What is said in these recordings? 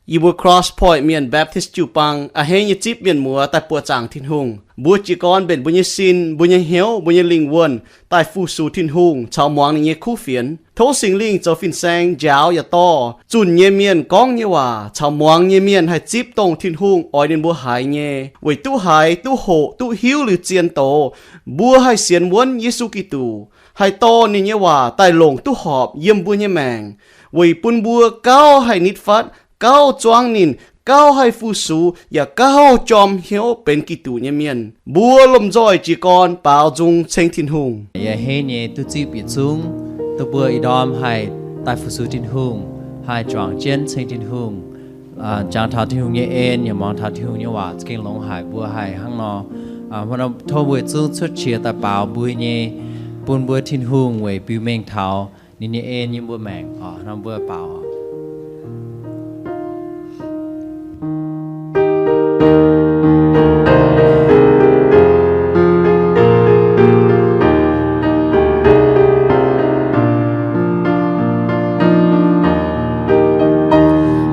Yie mbuo Cross Point Mienh Baptist jiu-baang a'hneiv nyei zipv mienh muoz daaih buoqc zaangc Tin-Hungh. Mbuo jiez gorn mbenc mbuo nyei sin, mbuo nyei hnyouv, mbuo nyei lingh wuonh daaih fu-sux Tin-Hungh caux muangx ninh nyei kuv fienx. Tov Singx Lingh zoux fin-saeng njaaux yaac dorh zunh nyei mienh gorngv nyei waac caux muangx nyei mienh haih zipv dongh Tin-Hungh oix ninh mbuo haiz nyei, weic duqv haiz, duqv hoqc, duqv hiuv liuz zien doz, mbuo haih sienx wuonv Yesu Giduc, haih dorh ninh nyei waac daaih longc duqv horpc yiem mbuo nyei maengc, weic bun mbuo gauh haih nitv fatv, gauh zuangv ninh, gauh haih fu-sux, yaac gauh jorm hnyouv benx Giduc nyei mienh. Mbuo lomh nzoih jiez gorn baaux nzung ceng Tin-Hungh. Yie a'hneiv nyei duqv zipv yietc zungv, duqv mbuo ih ndorm haih daaih fu-sux Tin-Hungh, haih juangc jienv ceng Tin-Hungh, jangx taux Tin-Hungh nyei en, yaac muangx taux Tin-Hungh nyei waac, za'gengh longx haic. Mbuo haih hnangv nor, tov mbuo yietc zungv cuotv qiex daaih baaux mbuo nyei, bun mbuo Tin-Hungh weic biux mengh taux ninh nyei en yiem mbuo maengc oc. Nor mbuo baaux.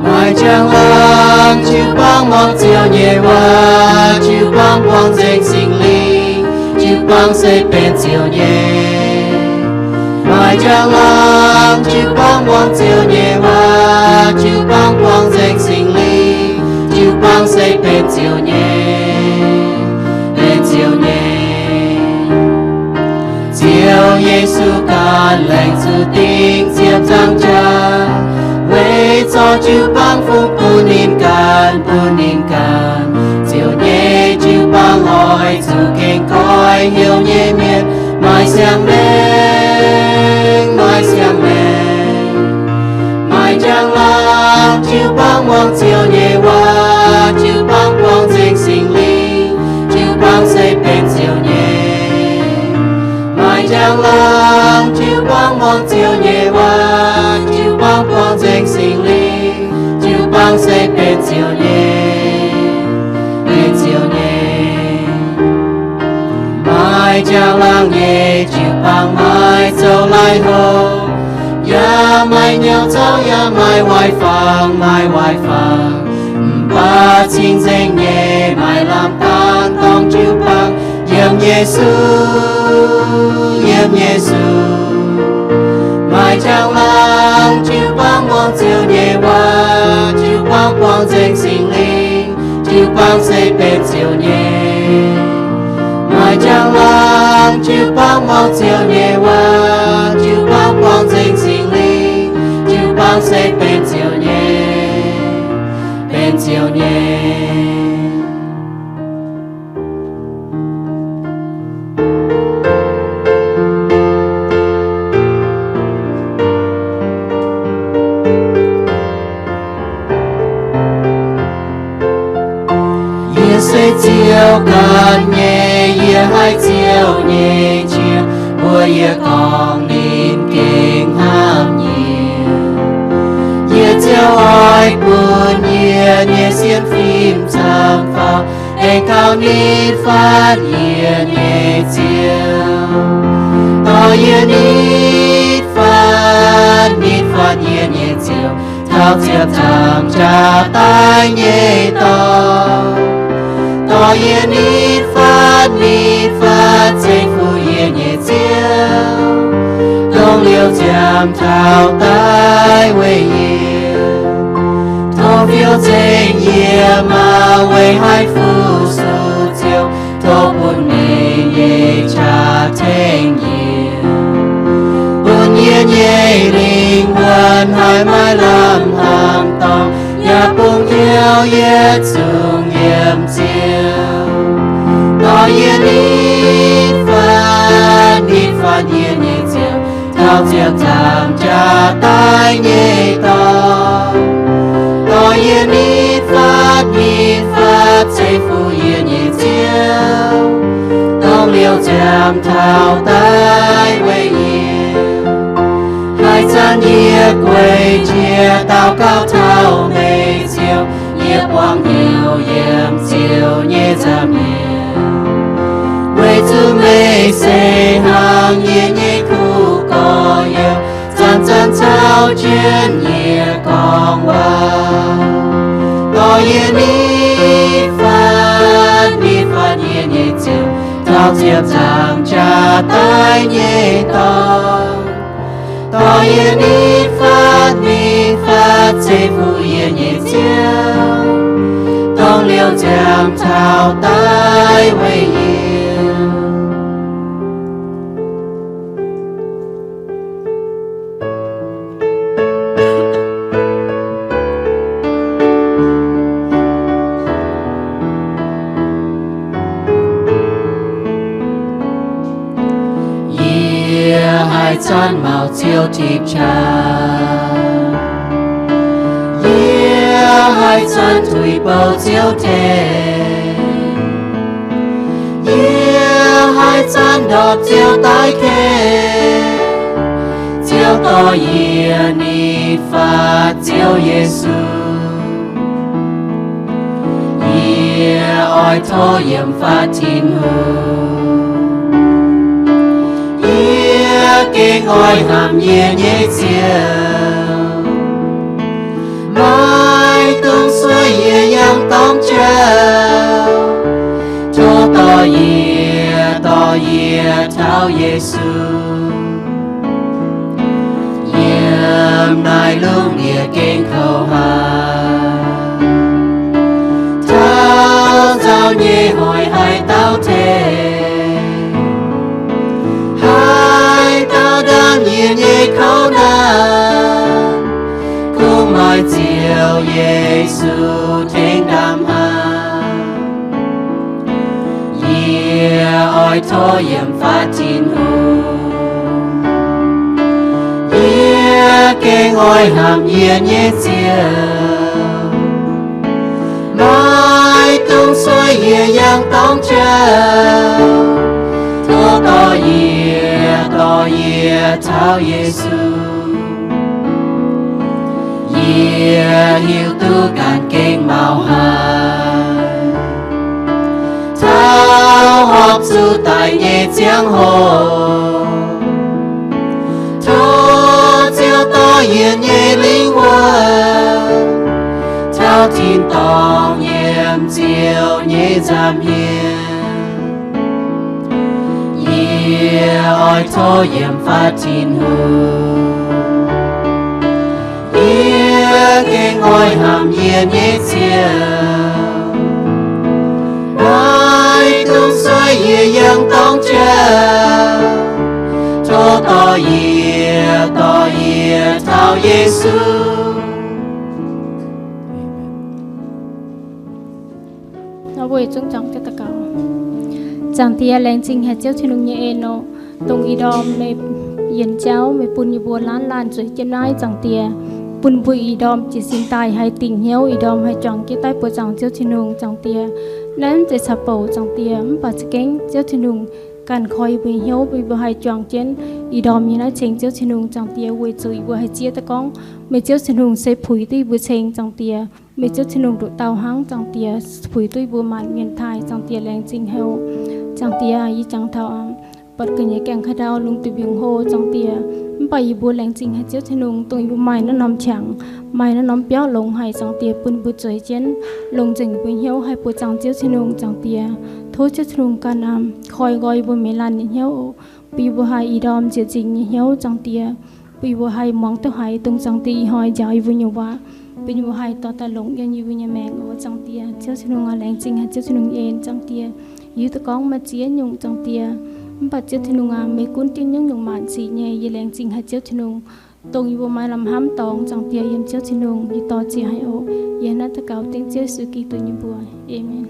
Maaih njang-laangc jiu-baang muangx Ziouv nyei waac, jiu-baang buangh nzengc Singx Lingh, jiu-baang se benx Ziouv nyei. Maaih njang-laangc jiu-baang muangx Ziouv nyei waac, jiu-baang buangh nzengc Singx Lingh, jiu-baang se benx Ziouv nyei, benx Ziouv nyei. Ziouv Yesu ganh laengz zuqc dingc ziepc nzaangc jaax, weic zorqv jiu-baang fungx bun ninh ganh, bun ninh ganh. Ziouv nyei jiu-baang oix zuqc gengh goiv hnyouv nyei mienh maaih siang-maengc, maaih siang-maengc. Maaih njang-laangc jiu-baang muangx Ziouv nyei waac, jiu-baang buangh nzengc Singx Lingh, jiu-baang se benx Ziouv nyei. Maaih njang-laangc jiu-baang muangx Ziouv nyei waac, jiu-baang buangh nzengc Singx Lingh, jiu-baang se benx Ziouv nyei, benx Ziouv nyei. Maaih njang-laangc nyei jiu-baang maaih zoux lai-houx, yaac maaih nyauv zouv, yaac maaih waaic fangx, maaih waaic fangx. Mv baac cing-nzengc nyei maaih lamh daanh dorngh jiu-baang yiem Yesu, yiem Yesu. Maaih njang-laangc jiu-baang muangx Ziouv nyei waac, jiu-baang buangh nzengc Singx Lingh, jiu-baang se benx Ziouv nyei. Maaih njang-laangc jiu-baang muangx Ziouv nyei waac, jiu-baang buangh nzengc Singx Lingh, jiu-baang se benx Ziouv nyei, benx Ziouv nyei. Yie se Ziouv ganh nyei, yie haih Ziouv nyei qiex mbuox yie gorngv, ninh gengh hnamv yie. Yie Ziouv oix bun yie nyei sienx fim camv faaux, aengx gauh nitv fatv yie nyei Ziouv. Dorh yie nitv fatv, nitv fatv yie nyei Ziouv, taux ziepc nzaangc jaax daaih nyei dorngx. Dorh yie nitv fatv, nitv fatv ceix fuqv yie nyei Ziouv, dongh liouh nziaamv taux daaih weic yie. Tov fiou nzengc yie maah, weic haih fu-sux Ziouv. Tov bun meih nyei qaqv tengx yie, bun yie nyei lingh wuonh haih maaih lamh hlamv dorngx, yaac bungx hnyouv yietc zungv yiem Ziouv. Dorh yie nitv fatv, nitv fatv yie nyei Ziouv, taux ziepc nzaangc jaax daaih nyei dorngx. Dorh yie nitv fatv, nitv fatv ceix fuqv yie nyei Ziouv, dongh liouh nziaamv taux daaih weic yie. Haaix zanc yie gueic jiex daux gaux taux meih Ziouv, yie buangh hnyouv yiem Ziouv nyei nza'hmien, weic zuqc meih se hnangv yie nyei kuv gorx-youz, zanc-zanc caux jienv yie gorngv waac. Yie nitv fatv, nitv fatv yie nyei Ziouv, taux ziepc nzaangc jaax daaih nyei dorngx. Dorh yie nitv fatv, nitv fatv ceix fuqv yie nyei Ziouv, dongh liouh nziaamv taux daaih weic yie. Yie haih zanc maux Ziouv tipv qaqv. Yie haih zanc tuix bouh Ziouv tengx. Yie haih zanc ndorpc Ziouv daaih ken. Ziouv dorh yie nitv fatv Ziouv Yesu. Yie oix tov yiem fatv Tin-Hungh. Yie gengh oix hnamv yie nyei Ziouv. Maiv dungx sueih yie yangh dorngx jauv. Tov dorh yie, dorh yie taux Yesu. Yiem naaiv lungh ndiev gengh kouv haic. Taux nzauh nyei hoic haaix dauh tengx, haaix dauh ndaangc yie nyei kouv naanc, kungx maaih Ziouv Yesu tengx ndaam haaix. Yie oix tov yiem fatv Tin-Hungh. Yie gengh oix hnamv yie nyei Ziouv. Maiv dungx sueih yie yangh dorngx jauv. Tov dorh yie, dorh yie taux Yesu. Yie hiuv duqv ganh gengh maux haic, taux horpc zuqc daic nyei ziangh hoc. Tov Ziouv dorh yie nyei lingv wuonh taux tin-dorngh yiem Ziouv nyei nza'hmien. Yie oix tov yiem fatv Tin-Hungh. Yie gengh oix hnamv yie nyei Ziouv. Maiv dungx sueih yie yangh dorngx jauv. Tov dorh yie, dorh yie taux Yesu. Nor mbuo zungv daux gaux. Zaangc Diex, laengz zingh haic Ziouv Tin-Hungh nyei en nor, dongh ih ndorm meih yienc jauv meih bun yie mbuo laanh laanh zueiz jienv naaiv, Zaangc Diex, bun mbuo ih ndorm jiez sin daaih haih dingc hnyouv, ih ndorm haih juangc jienv daaih buoqc zaangc Ziouv Tin-Hungh, Zaangc Diex. Naaiv mv zeiz caux bouc, Zaangc Diex, mv baac za'gengh Ziouv Tin-Hungh ganh koi yie mbuo hnyouv, bun yie mbuo haih juangc jienv ih ndorm nyei naaiv ceng Ziouv Tin-Hungh, Zaangc Diex, weic zuqc yie mbuo haih zieqv duqv gorngv meih Ziouv Tin-Hungh se puix duqv yie mbuo ceng, Zaangc Diex. Meih Ziouv Tin-Hungh nduqc dauh hnangv, Zaangc Diex, puix duqv yie mbuo maanc mienh taaih, Zaangc Diex, laengz zingh haic oc. Zaangc Diex, yie jangx taux buatc ga'nyiec gaengh ka'ndau lungh duih mbiungc hlo, Zaangc Diex, mv baac yie mbuo laengz zingh haic Ziouv Tin-Hungh, dongh yie mbuo maaih naaiv norm qangx, maaih naaiv norm biauv longx haic, Zaangc Diex, bun mbuo zueiz jienv longc nzengc mbuo hnyouv haih buoqc zaangc Ziouv Tin-Hungh, Zaangc Diex. Tov Ziouv Tin-Hungh ganh koi nqoi yie mbuo mienh laanh nyei hnyouv, bun yie mbuo haih ih ndorm nzieqc nzingc nyei hnyouv, Zaangc Diex, bun yie mbuo haih muangx duqv haiz dongh Zaangc Diex ih hnoi njaaux yie mbuo nyei waac, bun yie mbuo haih dorh daaih longc yiem yie mbuo nyei maengc oc, Zaangc Diex. Ziouv Tin-Hungh aac, laengz zingh haic Ziouv Tin-Hungh nyei en, Zaangc Diex. Yie hiuv duqv gorngv maaih ziex nyungc, Zaangc Diex, mv baac Ziouv Tin-Hungh aac, meih gunv jienv nyungc-nyungc maanc sic nyei. Yie laengz zingh haic Ziouv Tin-Hungh, dongh yie mbuo maaih lamh hnamv dorngx, Zaangc Diex, yiem Ziouv Tin-Hungh, yie dor-ziec haic oc. Yie naaiv daux gaux dengv Ziouv Yesu Giduc nyei mbuox. Aamen.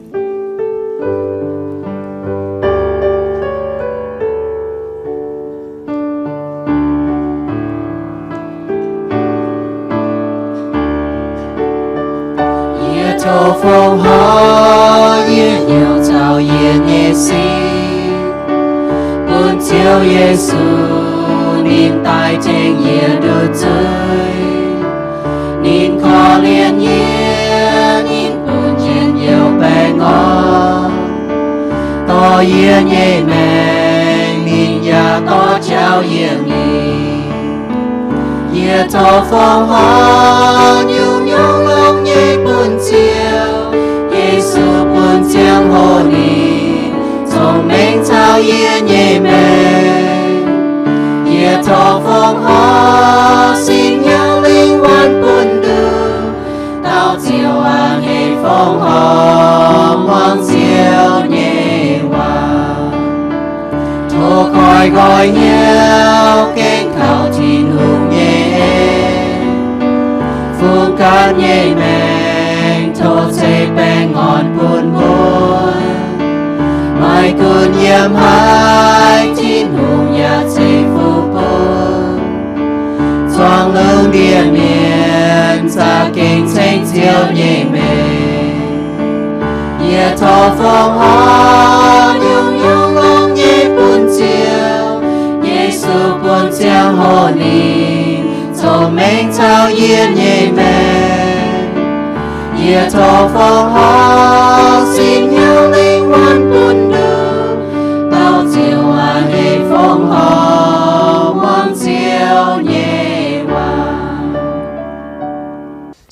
Yie tov fongc horc yie hnyouv caux yie nyei sin bun Ziouv Yesu, ninh daaih tengx yie nduqc zuiz. Ninh korv-lienh yie, ninh bun njien-youh baengh orn, dorh yie nyei maengc ninh yaac dorh jauv yie mingh. Yie tov fongc horc nyungc-nyungc longx nyei bun Ziouv. Dauh Ziouv aac, hneiv fongc horc muangx Ziouv nyei waac. Tov koi nqoi hnyouv gengh kaux Tin-Hungh nyei en. Fungx ganh nyei maengc tov ceix baengh orn bun mbuo. Maiv gunv yiem haaix, Tin-Hungh yaac ceix fuqv bun. Zuangx lungh ndiev mienh za'gengh ceng Ziouv nyei mengh. Yie tov fongc horc nyungc-nyungc longx nyei bun Ziouv. Yesu bun ziangh hoc ninh cong-mengh caux yie nyei maengc. Yie tov fongc horc sin hnyouv lingh wuonh bun nduqc. Dauh Ziouv aac, hneiv fongc horc muangx Ziouv nyei waac.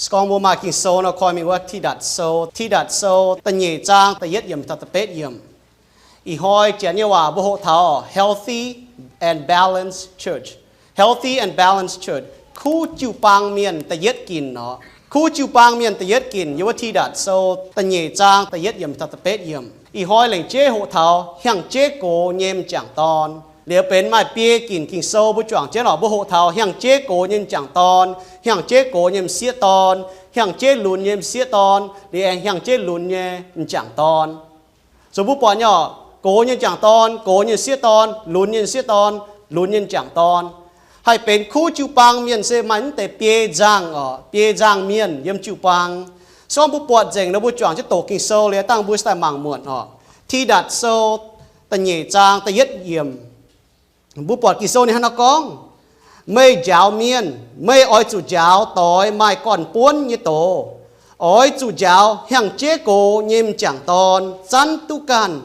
Se gorngv mbuo maaih Ging-Sou nor, koi mingh wuov Tidatc Sou, Tidatc Sou da'nyeic zaang da'yietv yiemc taux da'betv yiemc. Ih hnoi janx nyei waac mbuo hoqc taux healthy and balanced church. Healthy and balanced church. Kuv jiu-baang mienh da'yietv ginc orqc. Kuv jiu-baang mienh da'yietv ginc yiem wuov Tidatc Sou da'nyeic zaang da'yietv yiemc taux da'betv yiemc. Ih hnoi lengc jeiv hoqc taux hiaangx jeiv gox nyei m'jangc dorn. Liuz benx maaih biei ginc Ging-Sou mbuo juangc jienv orqc, mbuo hoqc taux hiaangx jeiv gox nyei m'jangc dorn, hiaangx jeiv gox nyei m'sieqv dorn, hiaangx jeiv lunx nyei m'sieqv dorn, liuz aengx hiaangx jeiv lunx nyei m'jangc dorn. Zoux mbuo buatc nyei orqc, gox nyei m'jangc dorn, gox nyei m'sieqv dorn, lunx nyei m'sieqv dorn, lunx nyei m'jangc dorn. Haih benx kuv jiu-baang mienh se maaih mv deix biei nzangh orqc, biei nzangh mienh yiem jiu-baang. Se gorngv mbuo buatc nzengc nor, mbuo juangc jienv doqc Ging-Sou liuz dangh mbuo se daaih mangc muonc orqc. Tidatc Sou da'nyeic zaang da'yietv yiemc. Mbuo buatc Ging-Sou ninh hnangv nor gorngv, meih njaaux mienh, meih oix zuqc njaaux doix maaih gorn-buonv nyei doz. Oix zuqc njaaux hiaangx jeiv gox nyei m'jangc dorn zanv duqv ganh,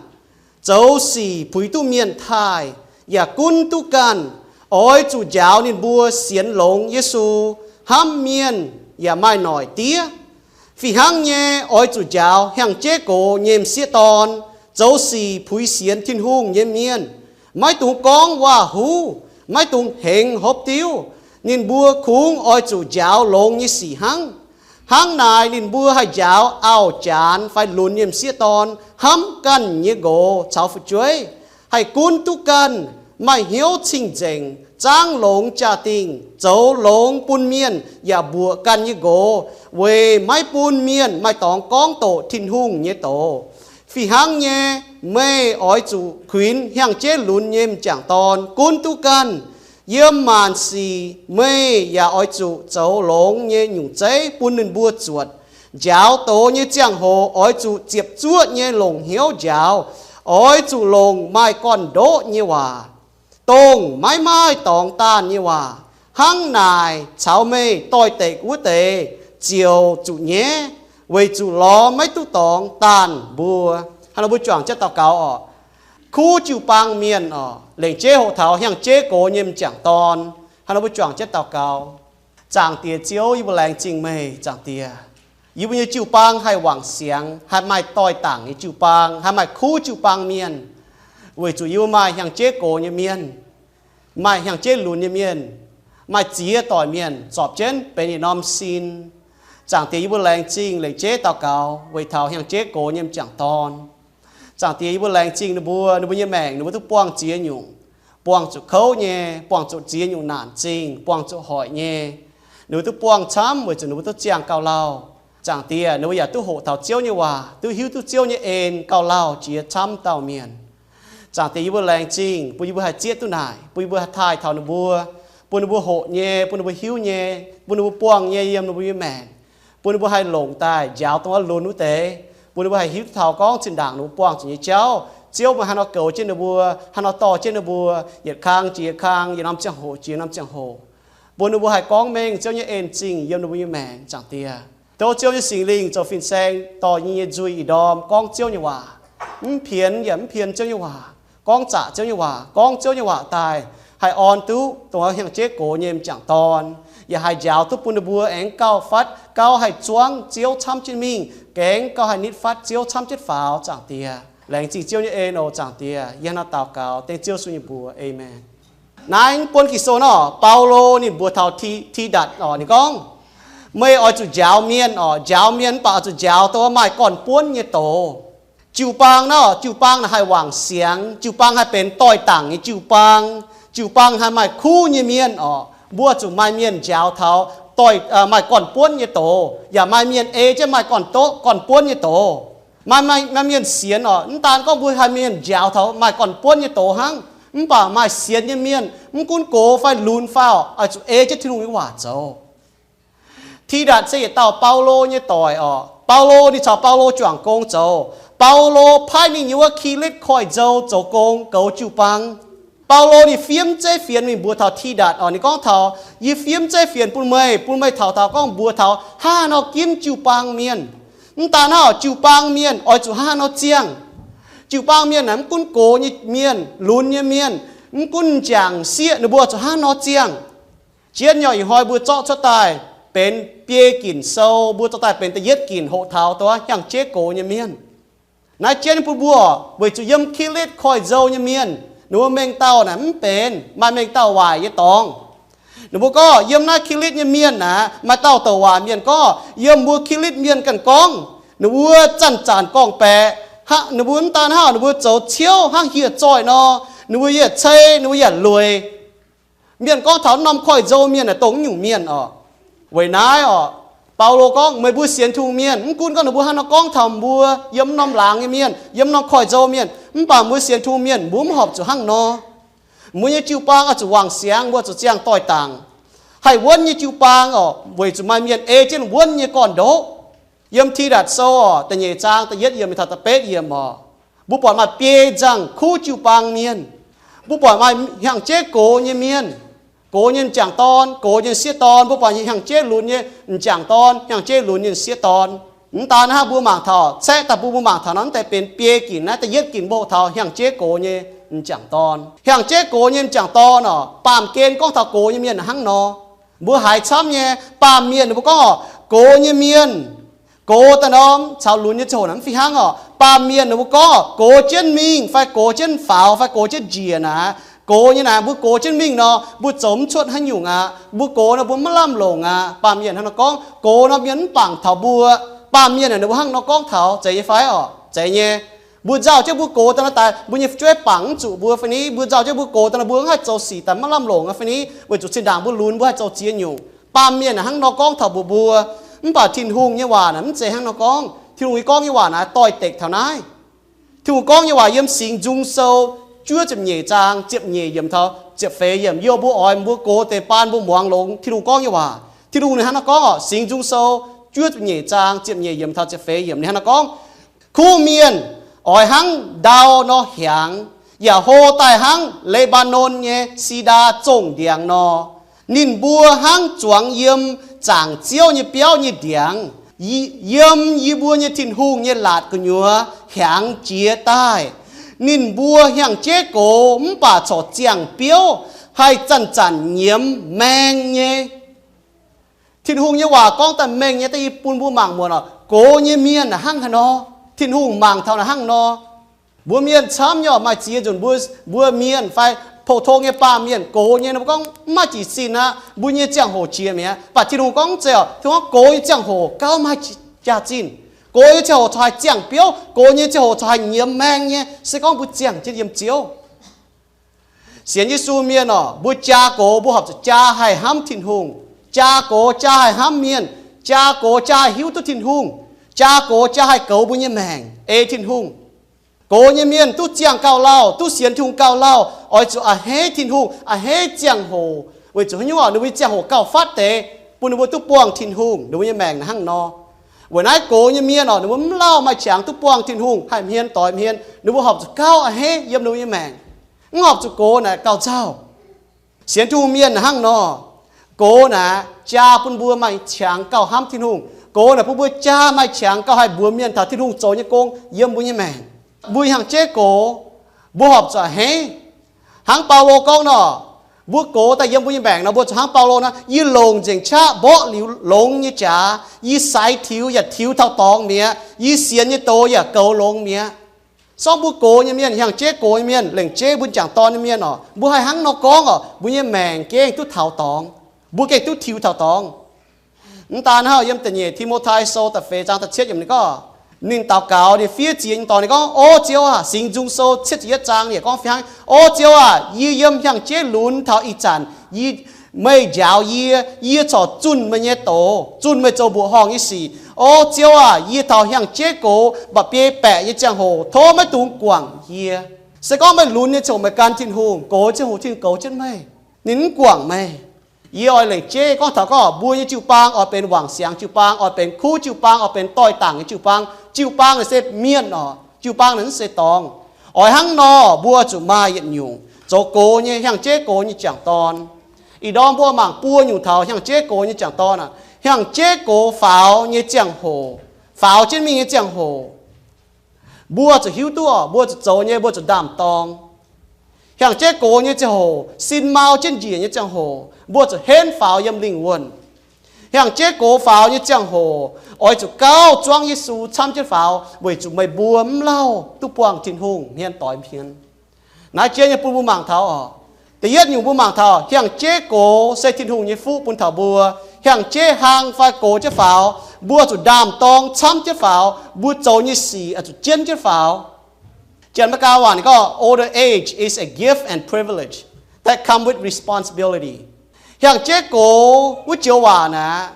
zoux sic puix duqv mienh taaih, yaac gunv duqv ganh. Oix zuqc njaaux ninh mbuo sienx longx Yesu, hnamv mienh, yaac maaih noic diev. Fih hnangv nyei, oix zuqc njaaux hiaangx jeiv gox nyei m'sieqv dorn, zoux sic puix sienx Tin-Hungh nyei mienh. Maiv dungx gorngv waac-huv, maiv dungx hengx hopv diuv. Ninh mbuo kungx oix zuqc njaaux longx nyei sic hnangv. Hnangv naaic ninh mbuo haih njaaux auv-janx fai lunx nyei m'sieqv dorn hnamv ganh nyei nqox caux fu'jueiv, haih gunv duqv ganh, maaih hnyouv cing-nzengc, zaangv longx jaa-dingh, zoux longx bun mienh yaac mbuoqc ganh nyei nqox, weic maiv bun mienh maaih dorngx gorngv doqc Tin-Hungh nyei doz. Fih hnangv nyei, meih oix zuqc kuinx hiaangx jeiv lunx nyei m'jangc dorn gunv duqv ganh. Yiem maanc sic meih yaac oix zuqc zoux longx nyei nyungc zeiv bun ninh mbuo zuotc. Njaaux doz nyei ziangh hoc oix zuqc ziepc zuoqv nyei longc hnyouv njaaux. Oix zuqc longc maaih gorn-ndoqv nyei waac, dongh maiv maaih dorngx daanh nyei waac. Hnangv naaic caux meih doix-dekc wuov deix ziouc zuqc nyaiv, weic zuqc lorz maiv duqv dorngx daanh mbuo. Hnangv nor mbuo juangc jienv daux gaux orqc. Kuv jiu-baang mienh orqc, lengc jeiv hoqc taux hiaangx jeiv gox nyei m'jangc dorn. Hnangv nor mbuo juangc jienv daux gaux. Zaangc Diex Ziouv, yie mbuo laengz zingh meih, Zaangc Diex. Yie mbuo nyei jiu-baang haih wangc siangx, haih maaih doix-dangc nyei jiu-baang, haih maaih kuv jiu-baang mienh, weic zuqc yie mbuo maaih hiaangx jeiv gox nyei mienh, maaih hiaangx jeiv lunx nyei mienh, maaih ziex doic mienh zorpc jienv benx yietc norm sin. Zaangc Diex, yie mbuo laengz zingh lengc jeiv daux gaux weic taux hiaangx jeiv gox nyei m'jangc dorn. Zaangc Diex, yie mbuo laengz zingh ninh mbuo, ninh mbuo nyei maengc ninh mbuo duqv buangh ziex nyungc, buangh zuqc kouv nyei, buangh zuqc ziex nyungc naanc zingh, buangh zuqc hoic nyei. Ninh mbuo duqv buangh camv weic zuqc ninh mbuo duqv ziangh gauh lauh. Zaangc Diex, ninh mbuo yaac duqv hoqc taux Ziouv nyei waac, duqv hiuv duqv Ziouv nyei en gauh lauh jiex camv dauh mienh. Zaangc Diex, yie mbuo laengz zingh bun yie mbuo haih zieqv duqv naaic, bun yie mbuo haih taaih taux ninh mbuo, bun ninh mbuo hoqc nyei, bun ninh mbuo hiuv nyei, bun ninh mbuo buangh nyei yiem ninh mbuo nyei maengc, bun ninh mbuo haih longc daaih njaaux dongh wuov lunx wuov deix, bun ninh mbuo haih hiuv duqv taux gorngv zinh ndaangc ninh mbuo buangh zuqc nyei jauv, Ziouv meih haaix nor goux jienv ninh mbuo, haaix nor dorh jienv ninh mbuo, yietc kang jiex yietc kang, yietc norm ziangh hoc jiex norm ziangh hoc, bun ninh mbuo haih gorngv mengh Ziouv nyei en-zingh yiem ninh mbuo nyei maengc, Zaangc Diex. Tov Ziouv nyei Singx Lingh zoux fin-saeng dorh yie nyei nzuih ih ndorm gorngv Ziouv nyei waac, mv pienx yaac mv pien Ziouv nyei waac, gorngv zaqc Ziouv nyei waac, gorngv Ziouv nyei waac daaih, haih orn duqv dongh hiaangx jeiv gox nyei m'jangc dorn, yaac haih njaaux duqv bun ninh mbuo aengx gauh fatv gauh haih zuangv Ziouv camv jienv mingh, aengx gauh haih nitv fatv Ziouv camv jienv faaux, Zaangc Diex. Laengz zingh Ziouv nyei en oc, Zaangc Diex. Yie hnangv naaiv daux gaux dengv Ziouv Yesu nyei mbuox. Aamen. Naaiv buonv Ging-Sou nor, Baulo ninh mbuox taux Ti-, Tidatc orqc, ninh gorngv, Meih oix zuqc njaaux mienh oc, njaaux mienh mv baac oix zuqc njaaux dongh maaih gorn-buonv nyei doz. Jiu-baang naaiv, jiu-baang naaic haih wangc siangx, jiu-baang haih benx doix-dangc nyei jiu-baang. Jiu-baang haih maaih kuv nyei mienh oc. Mbuo zuqc maaih mienh njaaux taux maaih gorn-buonv nyei doz, yaac maaih mienh ei jienv maaih gorn-doqv gorn-buonv nyei doz. Maaih, maaih mienh sienx oc, mv daan gorngv mbuo haih mienh njaaux taux maaih gorn-buonv nyei doz hnangv, mv baac maaih sienx nyei mienh, mv gunv gox fai lunx fai oc, oix zuqc ei jienv Tin-Hungh nyei waac zoux. Tidatc se yietc dauh Baulo nyei doic oc. Baulo, ninh caux Baulo juangc gong zoux. Baulo paaiv ninh nyei wuov Kilitv Koiv-Nzou zoux gong goux jiu-baang. Baulo ninh fiev zeiv fienx mingh mbuox taux Tidatc oc. Ninh gorngv taux, yie fiev zeiv fienx bun meih, bun meih taux, taux gorngv mbuox taux hnangv haaix nor ginv jiu-baang mienh. Mv daan hnangv, jiu-baang mienh oix zuqc hnangv haaix nor ziangh. Jiu-baang mienh naaic mv gunv gox nyei mienh, lunx nyei mienh, mv gunv m'jangc sieqv, ninh mbuo zuqc hnangv haaix nor ziangh. Jienv nyei ih hnoi mbuo zorqv cuotv daaih benx biei ginc sou, mbuo zorqv daaih benx da'yietv ginc hoqc taux dongh hnyangx-jeiv gox nyei mienh. Naaiv jienv bun mbuo, weic zuqc yiem Kilitv Koiv-Nzou nyei mienh, ninh mbuo mengh dauh naaic mv benx maaih mengh dauh waaic nyei dorngx. Ninh mbuo gorngv yiem naaiv Kilitv nyei mienh naaic maaih dauh douc waac mienh gorngv, yiem mbuo Kilitv mienh ganh gorngv, ninh mbuo zanc-zanc gorngv-baeqc, ninh mbuo mv daan hnangv, ninh mbuo zoux ciouv hnangv hieh zoih nor, ninh mbuo yaac cei, ninh mbuo yaac lueic. Mienh gorngv taux norm Koiv-Nzou mienh naaic dongh nyungc mienh oc. Weic naaiv oc, Baulo gorngv, meih mbuo sienx Tin-Hungh mienh, mv gunv gorngv ninh mbuo hnangv nor gorngv taux mbuo yiem norm laangz nyei mienh, yiem norm Koiv-Nzou mienh, mv baac mbuo sienx Tin-Hungh mienh mbuo mv horpc zuqc hnangv nor. Mbuo nyei jiu-baang oix zuqc wangc siangx, mbuo zuqc ziangh doix-dangc. Haih wuonv nyei jiu-baang oc, weic zuqc maaih mienh ei jienv wuonv nyei gorn-ndoqv. Yiem Tidatc Sou oc, da'nyeic zaang da'yietv yiemc taux da'betv yiemc oc, mbuo buatc maaih biei nzangc kuv jiu-baang mienh. Mbuo buatc maaih hnyangx-jeiv gox nyei mienh, gox nyei m'jangc dorn, gox nyei sieqv dorn. Mbuo buatc hnyangx-jeiv lunx nyei m'jangc dorn, hnyangx-jeiv lunx nyei sieqv dorn. Mv daan hnangv, mbuo mangc taux caeqv daaih bun mbuo mangc taux nor, mv deix benx biei ginc. Naaiv da'yietv ginc mbuo hoqc taux hnyangx-jeiv gox nyei m'jangc dorn. Hnyangx-jeiv gox nyei m'jangc dorn oc, baamh gen gorngv taux gox nyei mienh hnangv nor. Mbuo haiz camv nyei, baamh mienh ninh mbuo gorngv oc, gox nyei mienh, gox daaih norm caux lunx nyei ziangh hoc naaic mv fih hnangv oc. Baamh mienh ninh mbuo gorngv oc, gox jienv mingh fai gox jienv faaux fai gox jienv njiec naaic, gox nyei naaic, mbuo gox jienv mingh nor, mbuo zoux mv cuotv haaix nyungc aqv. Mbuo gox nor mbuo maiv lamh longc aqv. Baamh mienh hnangv nor gorngv, gox norm mienh mv bangc taux mbuo. Baamh mienh ninh mbuo hnangv nor gorngv taux, zeiz nyei fai oc? Zeiz nyei. Mbuo nzauh jienv mbuo gox daaih nor daaih, mbuo nyei fu'jueiv bangc mv zuqc mbuo fai ni? Mbuo nzauh jienv mbuo gox daaih nor mbuo haih zoux sic daaih maiv lamh longc aqv fai ni? Weic zuqc zinh ndaangc mbuo lunx mbuo haih zoux ziex nyungc. Baamh mienh naaic hnangv nor gorngv taux mbuox mbuo. Mv baac Tin-Hungh nyei waac naaic mv zeiz hnangv nor gorngv. Tin-Hungh nyei gorngv nyei waac naaic doix-dekc taux naaiv. Tin-Hungh gorngv nyei waac yiem Singx Nzung Sou juov ziepc nyeic zaang ziepc nyeic yiemc taux ziepc feix yiemc. Yie mbuo oix mbuo gox deix baan mbuo muangx longx Tin-Hungh gorngv nyei waac. Tin-Hungh ninh hnangv nor gorngv oc, Singx Nzung Sou juov ziepc nyeic zaang ziepc nyeic yiemc taux ziepc feix yiemc, ninh hnangv nor gorngv, kuv mienh oix hnangv ndau nor hiaangx, yaac hlo daaih hnangv Le^mbaa^ndon nyei si^ndaa zongh ndiangx nor. Ninh mbuo hnangv zuangx yiem zaangc Ziouv nyei biauv nyei ndiangx, yiem yie mbuo nyei Tin-Hungh nyei laatc gu'nyuoz hiaangx jiez daaih. Ninh mbuo hnyangx-jeiv gox mv baac corc ziangh biouv, haih zanc-zanc nyiemz maeng nyei. Tin-Hungh nyei waac gorngv daaih mengh nyei, da'yietv bun mbuo mangc muonc oc, gox nyei mienh naaic hnangv haaix nor. Tin-Hungh mangc taux naaic hnangv nor. Mbuo mienh camv nyei oc, maaih ziex nzunc mbuo, mbuo mienh fai pou-tong nyei baamh mienh gox nyei, mbuo gorngv mv maaih jiez sin aqv, mbuo nyei ziangh hoc jiex mi'aqv. Mv baac Tin-Hungh gorngv mv zeiz oc. Tin-Hungh gorngv gox nyei ziangh hoc gauh maaih jaax-zinh. Gox nyei ziangh hoc corc haih ziangh biouv, gox nyei ziangh hoc corc haih nyiemz maeng nyei, se gorngv mbuo ziangh jienv yiem Ziouv. Sienx Yesu mienh oc, mbuo jaa gox mbuo horpc zuqc jaa haih hnamv Tin-Hungh. Jaa gox jaa haih hnamv mienh. Jaa gox jaa haih hiuv duqv Tin-Hungh. Jaa gox jaa haih goux mbuo nyei maengc ei Tin-Hungh. Gox nyei mienh duqv ziangh gauh lauh, duqv sienx Tin-Hungh gauh lauh, oix zuqc a'hneiv Tin-Hungh, a'hneiv ziangh hoc, weic zuqc haaix nyungc oc, ninh mbuo nyei ziangh hoc gauh fatv deix, bun ninh mbuo duqv buangh Tin-Hungh. Ninh mbuo nyei maengc naaic hnangv nor. Weic naaiv gox nyei mienh oc, ninh mbuo mv lauh maaih qangx duqv buangh Tin-Hungh, haih hmien doix hmien, ninh mbuo horpc zuqc gauh a'hneiv yiem ninh mbuo nyei maengc. Mv horpc zuqc gox naaic gauh nzauh. Sienx Tin-Hungh mienh naaic hnangv nor. Gox naaic jaa bun mbuo maaih qangx gauh hnamv Tin-Hungh. Gox naaic bun mbuo jaa maaih qangx gauh haih mbuox mienh taux Tin-Hungh zoux nyei gong yiem mbuo nyei maengc. Mbuo hnyangx-jeiv gox, mbuo horpc zuqc a'hneiv. Hnangv Baulo gorngv nor, mbuo gox daaih yiem mbuo nyei maengc nor, mbuo zuqc hnangv Baulo nor, yie longc nzengc qaqv mborqv liuz longx nyei jaax, yie saix tiux yaac tiux taux dorngx mi'aqv, yie sienx nyei doz yaac goux longx mi'aqv. Sorng mbuo gox nyei mienh, hnyangx-jeiv gox nyei mienh, lengc jeiv mbuo m'jangc dorn nyei mienh oc, mbuo haih hnangv nor gorngv oc, mbuo nyei maengc gengh duqv taux dorngx, mbuo gengh duqv tiux taux dorngx. Mv daan hnangv, yiem da'nyeic Ti^mo^tai Sou da'feix zaang da'cietv yiemc ninh gorngv, ninh daux gaux, ninh fiev ziex nyei dorngx, ninh gorngv, O Ziouv aah! Singx Nzung Sou cietv ziepc yietv zaang ninh gorngv fih hnangv, O Ziouv aah! Yie yiem hnyangx-jeiv lunx taux ih zanc, yie, meih njaaux yie, yie corc zunh meih nyei doz, zunh meih zoux mbuoqc horngh nyei sic. O Ziouv aah! Yie taux hnyangx-jeiv gox mba'biei baeqc nyei ziangh hoc, tov maiv dungx guangc yie. Se gorngv meih lunx nyei ziangh hoc meih gan Tin-Hungh, gox nyei ziangh hoc Tin-Hungh goux jienv meih, ninh mv guangc meih. Yie oix lengc jeiv gorngv taux gorngv mbuo nyei jiu-baang oix benx wangc siangx jiu-baang, oix benx kuv jiu-baang, oix benx doix-dangc nyei jiu-baang. Jiu-baang naaic se mienh oc. Jiu-baang naaic mv zeiz dorngx. Oix hnangv nor, mbuo zuqc maaih yietc nyungc zoux gox nyei, hnyangx-jeiv gox nyei jangc dorn. Ih ndorm mbuo mangc buo nyungc taux hnyangx-jeiv gox nyei jangc dorn aac. Hnyangx-jeiv gox faaux nyei ziangh hoc, faaux jienv mingh nyei ziangh hoc, mbuo zuqc hiuv duqv, mbuo zuqc zoux nyei, mbuo zuqc ndaam-dorng. Hnyangx-jeiv gox nyei ziangh hoc, sin mau jienv njiec nyei ziangh hoc, mbuo zuqc henv faaux yiem lingh wuonh. Hnyangx-jeiv gox faaux nyei ziangh hoc, oix zuqc gauh zuangv Yesu camv jienv faaux, weic zuqc meih mbuo mv lauh duqv buangh Tin-Hungh hmien doix hmien. Naaiv jien nyei bun mbuo mangc taux oc. Da'yietv nyungc mbuo mangc taux hnyangx-jeiv gox se Tin-Hungh nyei fuqv bun taux mbuo. Hnyangx-jeiv hlang fai gox jienv faaux, mbuo zuqc ndaam-dorng camv jienv faaux, mbuo zoux nyei sic zuqc jienv jienv faaux. Janx-Meigaa waac ninh gorngv, older age is a gift and privilege that come with responsibility. Hnyangx-jeiv gox wuov joux waac naaic,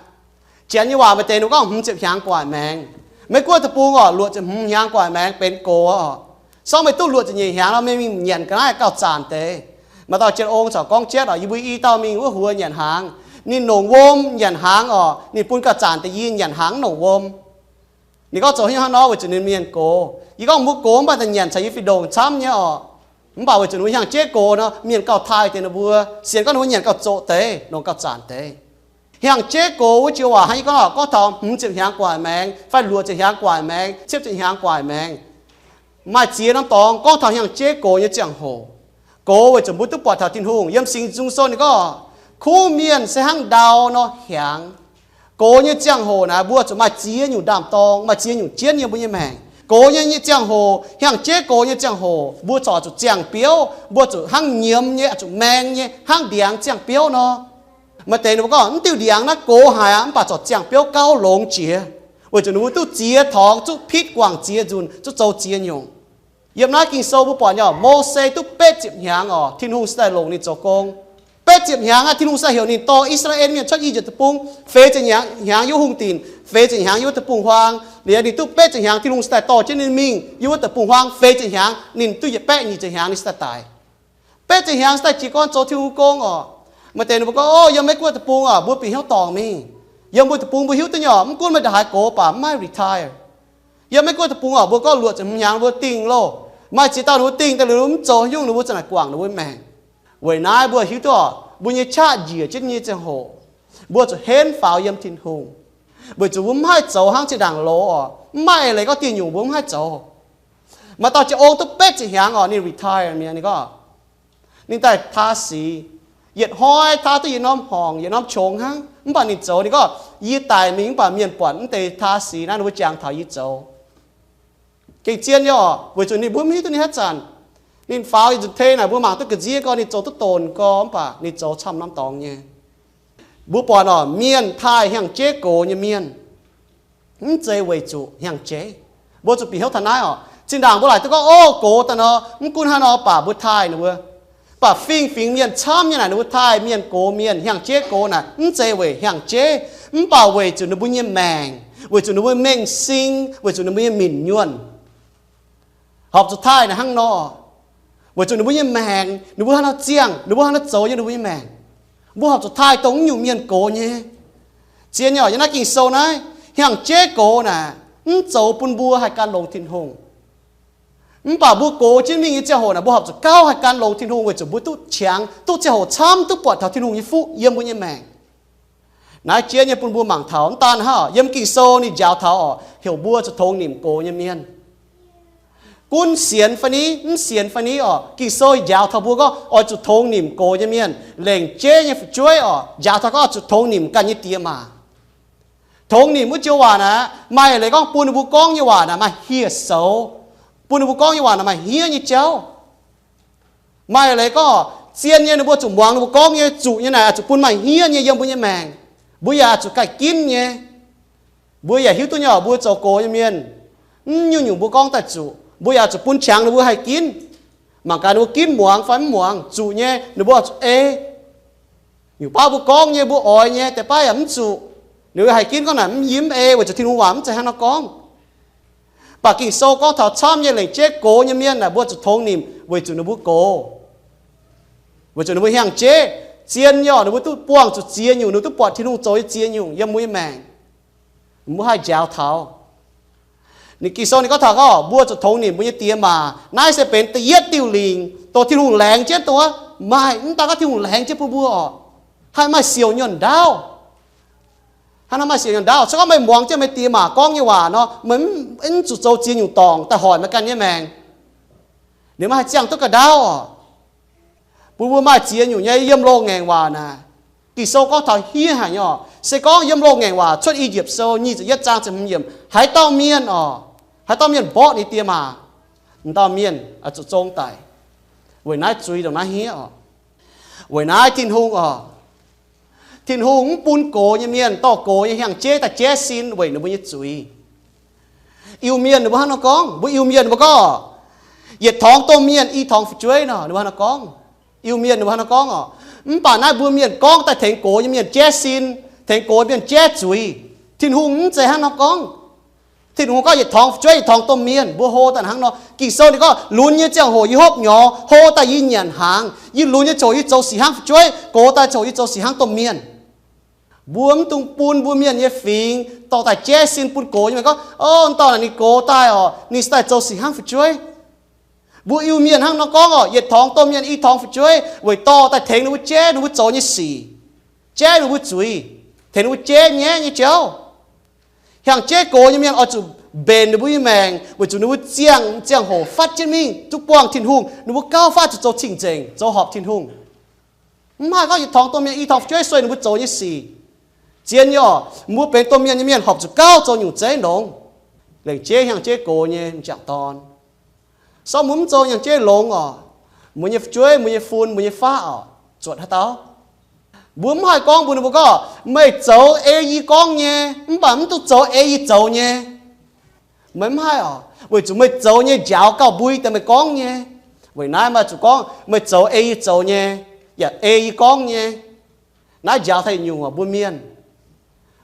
Janx nyei waac maaih deix ninh gorngv hmz ziepc hnyangx gu'nguaaic maengx. Meiv Guoqv deic-bung oc, luoqc ziepc hmz hnyangx gu'nguaaic maengx benx gox oc. Se gorngv meih duqv luoqc ziepc nyeic hnyangx nor, meih mingh nyanc ga'naaiv gauh zanc deix. Maaih dauh Janx-ong caux gorngv jienv oc, yie mbuo i dauh mingh wuov huox nyanc hnaangx. Ninh longc wuom nyanc hnaangx oc, ninh bun gauh zanc deix yie nyanc hnaangx mv longc wuom. Ninh gorngv zoux haaix nyungc hnangv nor, weic zuqc ninh mienh gox. Yie gorngv mbuo gox mv baac daaih nyanc caux yie fih ndongc camv nyei oc. Mv baac weic zuqc ninh mbuo hnyangx-jeiv gox nor, mienh gauh taaih deix ninh mbuo, sienx gorngv ninh mbuo nyanc gauh zoqc deix, longc gauh zanc deix. Hnyangx-jeiv gox wuov joux waac hnangv yie gorngv, gorngv taux hmz ziepc hnyangx gu'nguaaic maengx fai luoqc ziepc hnyangx gu'nguaaic maengx, cietv ziepc hnyangx gu'nguaaic maengx, maaih ziex norm dorngx gorngv taux hnyangx-jeiv gox nyei ziangh hoc. Gox weic zuqc mbuo duqv buatc taux Tin-Hungh. Yiem Singx Nzung Sou ninh gorngv, kuv mienh se hnangv ndau nor hiaangx. Gox nyei ziangh hoc naaic, mbuo zuqc maaih ziex nyungc ndaam-dorng, maaih ziex nyungc jienv yiem mbuo nyei maengc. Gox nyei, nyei ziangh hoc, hnyangx-jeiv gox nyei ziangh hoc, mbuo corc zuqc ziangh biouv, mbuo zuqc hnangv nyiemz nyei, zuqc maeng nyei, hnangv ndiangx ziangh biouv nor. Maaih deix ninh mbuo gorngv, mv diuh ndiangx naaiv gox haic aqv, mv baac corc ziangh biouv gauh longx jiex, weic zuqc ninh mbuo duqv ziex torngx, zuqc pitv guangc ziex nzunc, zuqc zoux ziex nyungc. Yiem naaiv Ging-Sou mbuo buatc nyei, Mose duqv betv ziepc hnyangx oc, Tin-Hungh se daaih longc ninh zoux gong. Betv ziepc hnyangx aqv, Tin-Hungh se daaih heuc ninh dorh I^saa^laa^en Mienh cuotv I^yipv Deic-Bung, feix ziepc hnyangx yiem wuov hungh dinc, feix ziepc hnyangx yiem wuov deic-bung-huaang. Liuz ninh duqv betv ziepc hnyangx, Tin-Hungh se daaih dorh jienv ninh mingh yiem wuov deic-bung-huaang feix ziepc hnyangx, ninh duqv yietc baeqv nyic ziepc hnyangx ninh se daaih daic. Betv ziepc hnyangx se daaih jiez gorn zoux Tin-Hungh gong oc. Maaih deix ninh mbuo gorngv, o, yiem Meiv Guoqv deic-bung oc, mbuo bieqc hnyouv dorngc mingh. Yiem mbuo deic-bung mbuo hiuv duqv nyei oc, mv gunv meih ndongc haaix gox baac mv maaih retire. Yiem Meiv Guoqv deic-bung oc, mbuo gorngv luoqc ziepc hmz hnyangx mbuo dingh loh. Maaih ziex dauh ninh mbuo dingh daaih liuz mv zoux haaix nyungc, ninh mbuo za'naaic guangc ninh mbuo maengc. Weic naaiv mbuo hiuv duqv oc, mbuo nyei qaqv njiec jienv nyei ziangh hoc, mbuo zuqc henv faaux yiem Tin-Hungh, weic zuqc mbuo mv haih zoux hnangv zinh ndaangc loz oc, mv maaih eix leiz gorngv dieh nyungc mbuo mv haih zoux. Maaih dauh Janx-ong duqv betv ziepc hnyangx oc, ninh retire mi'aqv, ninh gorngv, ninh daaih taa sic. Yietc hnoi taa duqv yietc norm horngc, yietc norm qongx hnangv, mv baac ninh zoux, ninh gorngv, yie daic mingh mv baac mienh buatc mv deix taa sic naaiv ninh mbuo jangx taux yie zoux. Gengh zien nyei oc, weic zuqc ninh mbuo mv hiuv duqv ninh haaix zanc. Ninh faaux yietc nzunc tei naaic mbuo mangc duqv ga'nziev gorngv ninh zoux duqv donc gorx, mv baac ninh zoux camv norm dorngx nyei. Mbuo buatc oc, mienh taaih hnyangx-jeiv gox nyei mienh, mv zeiz weic zuqc hnyangx-jeiv. Mbuo zuqc bieqc hnyouv taux naaiv oc. Zinh ndaangc mbuo laaic duqv gorngv, o, gox daaih nor, mv gunv haaix nor baac mbuo taaih ninh mbuo. Mv baac fingx-fingx mienh camv nyei naaic ninh mbuo taaih mienh gox mienh, hnyangx-jeiv gox naaic, mv zeiz weic hnyangx-jeiv, mv baac weic zuqc ninh mbuo nyei maengc, weic zuqc ninh mbuo mengh sing, weic zuqc ninh mbuo nyei minc nyuonh. Horpc zuqc taaih naaic hnangv nor, weic zuqc ninh mbuo nyei maengc, ninh mbuo haaix nor ziangh, ninh mbuo haaix nor zoux yiem ninh mbuo nyei maengc. Mbuo horpc zuqc taaih dongh naaiv nyungc mienh gox nyei. Zien nyei oc, yiem naaiv Ging-Sou naaiv, hnyangx-jeiv gox naaic, mv zoux bun mbuo haih gan longx Tin-Hungh. Mv baac mbuo gox jienv mingh nyei ziangh hoc naaic, mbuo horpc zuqc gauh haih gan longx Tin-Hungh weic zuqc mbuo duqv qangx, duqv ziangh hoc camv duqv buatc taux Tin-Hungh nyei fuqv yiem mbuo nyei maengc. Naaiv jien nyei bun mbuo mangc taux mv daan hnangv oc, yiem Ging-Sou ninh njaaux taux oc, heuc mbuo zuqc tongx nimc gox nyei mienh. Gunv sienx fai ni, mv sienx fai ni oc, Ging-Sou njaaux taux mbuo gorngv oix zuqc tongx nimc gox nyei mienh. Lengc jeiv nyei fu'jueiv oc, njaaux taux gorngv oix zuqc tongx nimc ganh nyei diex maac. Tongx nimc wuov joux waac naaic, maaih leiz gorngv bun ninh mbuo gorngv nyei waac naaic maaih hieh soux, bun ninh mbuo gorngv nyei waac naaic maaih hniev nyei jauv. Maaih leiz gorngv zien nyei, ninh mbuo zuqc muangx ninh mbuo gorngv nyei, zuqc nyei naaic zuqc bun maaih hniev nyei yiem mbuo nyei maengc. Mbuo yaac zuqc ganh ginv nyei. Mbuo yaac hiuv duqv nyei, mbuo zoux gox nyei mienh, mv nyungc-nyungc mbuo gorngv daaih zuqc, mbuo yaac zuqc bun qangx ninh mbuo haih ginv. Mangc gaax ninh mbuo ginv muangx fai mv muangx, zuqc nyei ninh mbuo zuqc ei. Nyungc baav mbuo gorngv nyei, mbuo oix nyei, deix baav yaac mv zuqc. Ninh mbuo haih ginv gorngv naaic mv yie mv ei, weic zuqc Tin-Hungh waac mv zeiz hnangv nor gorngv. Mv baac Ging-Sou gorngv taux camv nyei lengc jeiv gox nyei mienh naaic mbuo zuqc tongx nimc weic zuqc ninh mbuo gox, weic zuqc ninh mbuo hiangx jeiv. Zien nyei orqc, ninh mbuo duqv buangh zuqc ziex nyungc, ninh mbuo duqv buatc Tin-Hungh zoux nyei ziex nyungc yiem mbuo nyei maengc. Mbuo haih njaaux taux. Ninh Ging-Sou ninh gorngv taux gorngv mbuo zuqc tongx nimc mbuo nyei diex maac. Naaiv se benx da'yietv diuh lingc, dongh Tin-Hungh laengz jienv, dongh wuov maaih, mv daan gorngv Tin-Hungh laengz jienv bun mbuo orqc, haih maaih siouc nyuonh ndaauv. Hnangv naaiv maaih siouc nyuonh ndaauv, se gorngv meih muangx jienv meih diex maac gorngv nyei waac nor, meih mv zuqc zoux ziex nyungc dorngc daaih hoic meih ganh nyei maengc. Ninh maiv haih ziangh duqv ga'ndaauv orqc. Bun mbuo maaih ziex nyungc nyei yiem loz-ngaengc waac naaic. Ging-Sou gorngv taux hniev haic nyei orqc. Se gorngv yiem loz-ngaengc waac Cuotv I^yipv Sou nyic ziepc yietv zaang ziepc hmz yiemc, haaix dauh mienh orqc, haaix dauh mienh mborqv ninh diex maac, m'dauh mienh zuqc zong daic. Weic naaiv zuiz ndongc naaiv hniev orqc. Weic naaiv Tin-Hungh orqc, Tin-Hungh mv bun gox nyei mienh dorh gox nyei hiangx jeiv daaih jaiv sin weic ninh mbuo nyei zuiz. Iu-Mienh ninh mbuo hnangv nor gorngv, mbuo Iu-Mienh ninh mbuo gorngv, yietc torngx domh mienh i torngx fu'jueiv nor, ninh mbuo hnangv nor gorngv. Iu-Mienh ninh mbuo hnangv nor gorngv orqc. Mv baac naaiv mbuo mienh gorngv daaih tengx gox nyei mienh jaiv sin, tengx gox mienh jaiv zuiz. Tin-Hungh mv zeiz hnangv nor gorngv. Tin-Hungh gorngv yietc torngx fu'jueiv yietc torngx domh mienh, mbuo hlo daaih hnangv nor. Ging-Sou ninh gorngv, lunx nyei ziangh hoc yie hopv nyorx, hlo daaih yie nyanc hnaangx. Yie lunx nyei ziangh hoc yie zoux sic hnangv fu'jueiv, gox daaih ziangh hoc yie zoux sic hnangv domh mienh. Mbuo mv dungx bun mbuo mienh nyei fingx dorh daaih jaiv sin bun gox nyei mienh gorngv, o, m'dauh naaic ninh gox daaih orqc, ninh se daaih zoux sic hnangv fu'jueiv. Mbuo Iu-Mienh hnangv nor gorngv orqc, yietc torngx domh mienh i torngx fu'jueiv weic dorh daaih tengx ninh mbuo jaiv ninh mbuo zoux nyei sic, jaiv ninh mbuo zuiz, tengx ninh mbuo jaiv nyaiv nyei jauv. Hiangx jeiv gox nyei mienh oix zuqc mbenc ninh mbuo nyei maengc weic zuqc ninh mbuo ziangh, ziangh hoc fatv jienv mingh duqv buangh Tin-Hungh, ninh mbuo gauh fatv zuqc zoux cing-nzengc, zoux horpc Tin-Hungh. Mv haih gorngv yietc torngx domh mienh i torngx fu'jueiv sueih ninh mbuo zoux nyei sic. Zien nyei orqc, mbuo benx domh mienh nyei mienh horpc zuqc gauh zoux nyungc zeiv longx. Lengc jeiv hiangx jeiv gox nyei m'jangc dorn, sortv mbuo mv zoux hiangx jeiv longx orqc, mbuo nyei fu'jueiv, mbuo nyei fun, mbuo nyei faqv orqc, zuotc haaix dauh? Mbuo mv haih gorngv mbuox ninh mbuo gorngv, meih zoux ei yie gorngv nyei, mv baac mv dungx zoux ei yie zoux nyei. Meih mv haih orqc, weic zuqc meih zoux nyei njaaux gauh mbui deix meih gorngv nyei. Weic naaiv meih zuqc gorngv meih zoux ei yie zoux nyei, yaac ei yie gorngv nyei. Naaiv njaaux taux yietc nyungc orqc, mbuo mienh.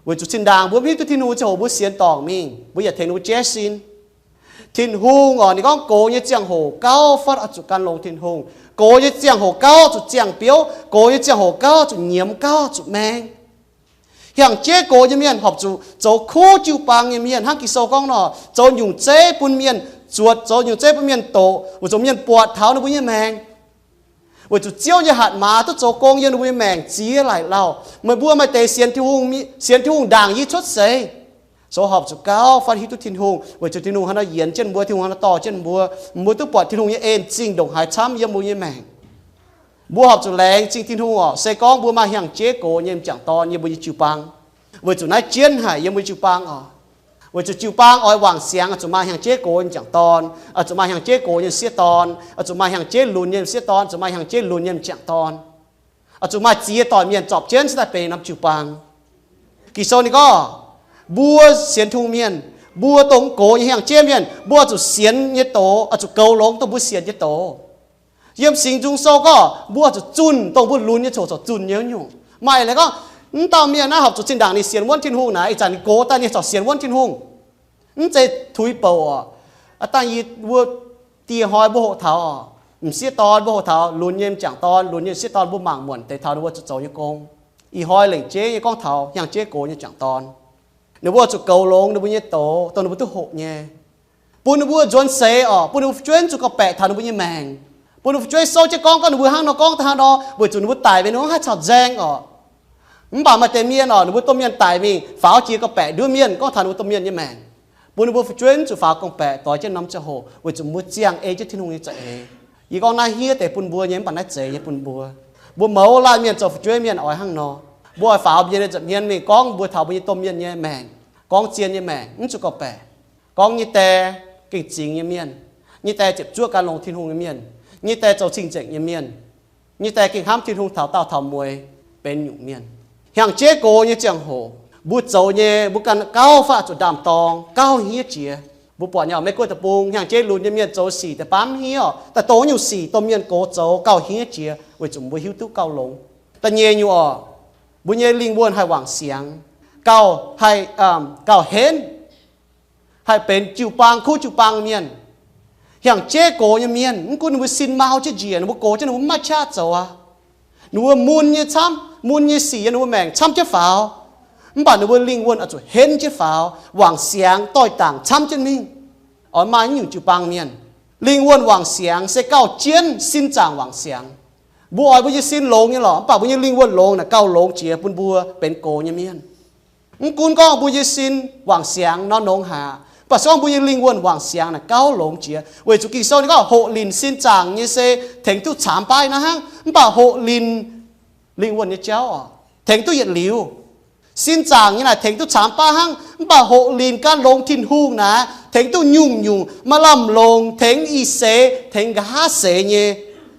Weic zuqc zinh ndaangc mbuo mv hiuv duqv Tin-Hungh ziangh hoc mbuo sienx dorngc mingh, mbuo yaac tengx ninh mbuo jaiv sin. Tin-Hungh orqc, ninh gorngv gox nyei ziangh hoc gauh fatv oix zuqc gan longx Tin-Hungh. Gox nyei ziangh hoc gauh zuqc ziangh biouv. Gox nyei ziangh hoc gauh zuqc nyiemz, gauh zuqc maeng. Hiangx jeiv gox nyei mienh horpc zuqc zoux kuv jiu-baang nyei mienh, hnangv Ging-Sou gorngv nor, zoux nyungc zeiv bun mienh zuotc, zoux nyungc zeiv bun mienh doqc, weic zuqc mienh buatc taux ninh mbuo nyei maengc. Weic zuqc Ziouv nyei hatc maaz duqv zoux gong yiem ninh mbuo nyei maengc ziex laaic lauh. Meih mbuo maaih deix sienx Tin-Hungh, sienx Tin-Hungh ndaangc yie cuotv seix, zoux horpc zuqc gauh fatv hiuv duqv Tin-Hungh, weic zuqc Tin-Hungh hnangv nor yienz jienv mbuo, Tin-Hungh hnangv nor dorh jienv mbuo. Mbuo duqv buatc Tin-Hungh nyei en-zingh ndongc haaix camv yiem mbuo nyei maengc. Mbuo horpc zuqc laengz zingh Tin-Hungh orqc, se gorngv mbuo maaih hiangx jeiv gox nyei m'jangc dorn yiem mbuo nyei jiu-baang. Weic zuqc naaiv jienv haic yiem mbuo nyei jiu-baang orqc. Weic zuqc jiu-baang oix wangc siangx, oix zuqc maaih hiangx jeiv gox nyei m'jangc dorn, oix zuqc maaih hiangx jeiv gox nyei m'sieqv dorn, oix zuqc maaih hiangx jeiv lunx nyei m'sieqv dorn, oix zuqc maaih hiangx jeiv lunx nyei m'jangc dorn, oix zuqc maaih ziex doic mienh zorpc jienv cingx daaih benx norm jiu-baang. Ging-Sou ninh gorngv, mbuo sienx Tin-Hungh mienh, mbuo dongh gox nyei hiangx jeiv mienh, mbuo oix zuqc sienx nyei doz oix zuqc goux longx dongh mbuo sienx nyei doz. Yiem Singx Nzung Sou gorngv mbuo oix zuqc zunh dongh mbuo lunx nyei coc corc zunh nyei nyungc. Maaih leiz gorngv, mv dauh mienh naaiv horpc zuqc zinh ndaangc ninh sienx wuonv Tin-Hungh naaic, ih zanc ninh gox daaih ninh corc sienx wuonv Tin-Hungh. Mv zeiz tuix bouc oc. Aav dangh yie mbuo dieh hnoi mbuo hoqc taux oc, m'sieqv dorn mbuo hoqc taux lunx nyei m'jangc dorn, lunx nyei m'sieqv dorn mbuo mangc muonc deix taux ninh mbuo zuqc zoux nyei gong. Ih hnoi lengc jeiv nyei gorngv taux hiangx jeiv gox nyei m'jangc dorn. Ninh mbuo zuqc goux longx ninh mbuo nyei doz dongh ninh mbuo duqv hoqc nyei. Bun ninh mbuo nzuonx seix oc, bun ninh mbuo fu'jueiv zuqc gorngv-baeqc taux ninh mbuo nyei maengc. Bun ninh mbuo fu'jueiv souv jienv gorngv, gorngv ninh mbuo hnangv nor gorngv daaih hnangv nor, weic zuqc ninh mbuo daic mingh ninh mbuo mv haih caux nzaeng oc. Mv baac maaih deix mienh oc, ninh mbuo domh mienh daic mingh faaux jiex gorngv-baeqc nduov mienh gorngv taux ninh mbuo domh mienh nyei maengc. Bun ninh mbuo fu'jueiv zuqc faaux gorngv-baeqc doix jienv norm ziangh hoc weic zuqc mbuo ziangh ei jienv Tin-Hungh nyei za'eix. Yie gorngv naaiv hniev deix bun mbuo nyei, mv baac naaiv zeiz nyei bun mbuo. Mbuo mouz laanh mienh zoux fu'jueiv mienh oix hnangv nor. Mbuo oix faaux mbuo nyei nza'hmien mingh gorngv mbuo taux mbuo nyei domh mienh nyei maengc, gorngv zien nyei maengc, mv zuqc gorngv-baeqc. Gorngv nyei die gengh zingx nyei mienh, nyei die ziepc zuoqv gan longx Tin-Hungh nyei mienh, nyei die zoux cing-nzengc nyei mienh, nyei die gengh hnamv Tin-Hungh taux daauh taux mueiz benx nyungc mienh. Hnyangx-jeiv gox nyei ziangh hoc, mbuo zoux nyei, mbuo ganh gauh fai zuqc ndaam-dorng, gauh hniev jiex. Mbuo buatc nyei oc, Meiv-Guoqv deic-bung hnyangx-jeiv lunx nyei mienh zoux sic daaih baav mv hniev oc, daaih dongh nyungc sic domh mienh gox zoux gauh hniev jiex weic zuqc mbuo hiuv duqv gauh longx. Da'nyeic nyungc oc, mbuo nyei lingh wuonh haih wangc siangx, gauh haih, gauh henv, haih benx jiu-baang kuv jiu-baang mienh. Hnyangx-jeiv gox nyei mienh, mv gunv ninh mbuo sin mau jienv njiec, ninh mbuo gox jienv ninh mbuo mv maaih qaqv zoux aqv. Ninh mbuo mun nyei camv, mun nyei sic yiem ninh mbuo maengc camv jienv faaux, mv baac ninh mbuo lingh wuonh oix zuqc henv jienv faaux, wangc siangx doix-dangc camv jienv mingh. Oix maaih nyungc jiu-baang mienh, lingh wuonh wangc siangx se gauh jienv sin zaangc wangc siangx. Mbuo oix mbuo nyei sin longx nyei lorqc, mv baac mbuo nyei lingh wuonh longx naaic gauh longx jiex bun mbuo benx gox nyei mienh. Mv gunv gorngv mbuo nyei sin wangc siangx nor nongx haic, mv baac se gorngv mbuo nyei lingh wuonh wangc siangx naaic gauh longx jiex, weic zuqc Ging-Sou ninh gorngv hoqc linc sin zaangc nyei se tengx duqv caamx baav naaiv hnangv, mv baac hoqc linc lingh wuonh nyei jauv oc, tengx duqv yietc liuz. Sin zaangc nyei naaic tengx duqv caamx baav hnangv, mv baac hoqc linc gan longx Tin-Hungh naaic tengx duqv nyungc-nyungc, maaih lamh longc, tengx ih seix, tengx nqa'haav seix nyei.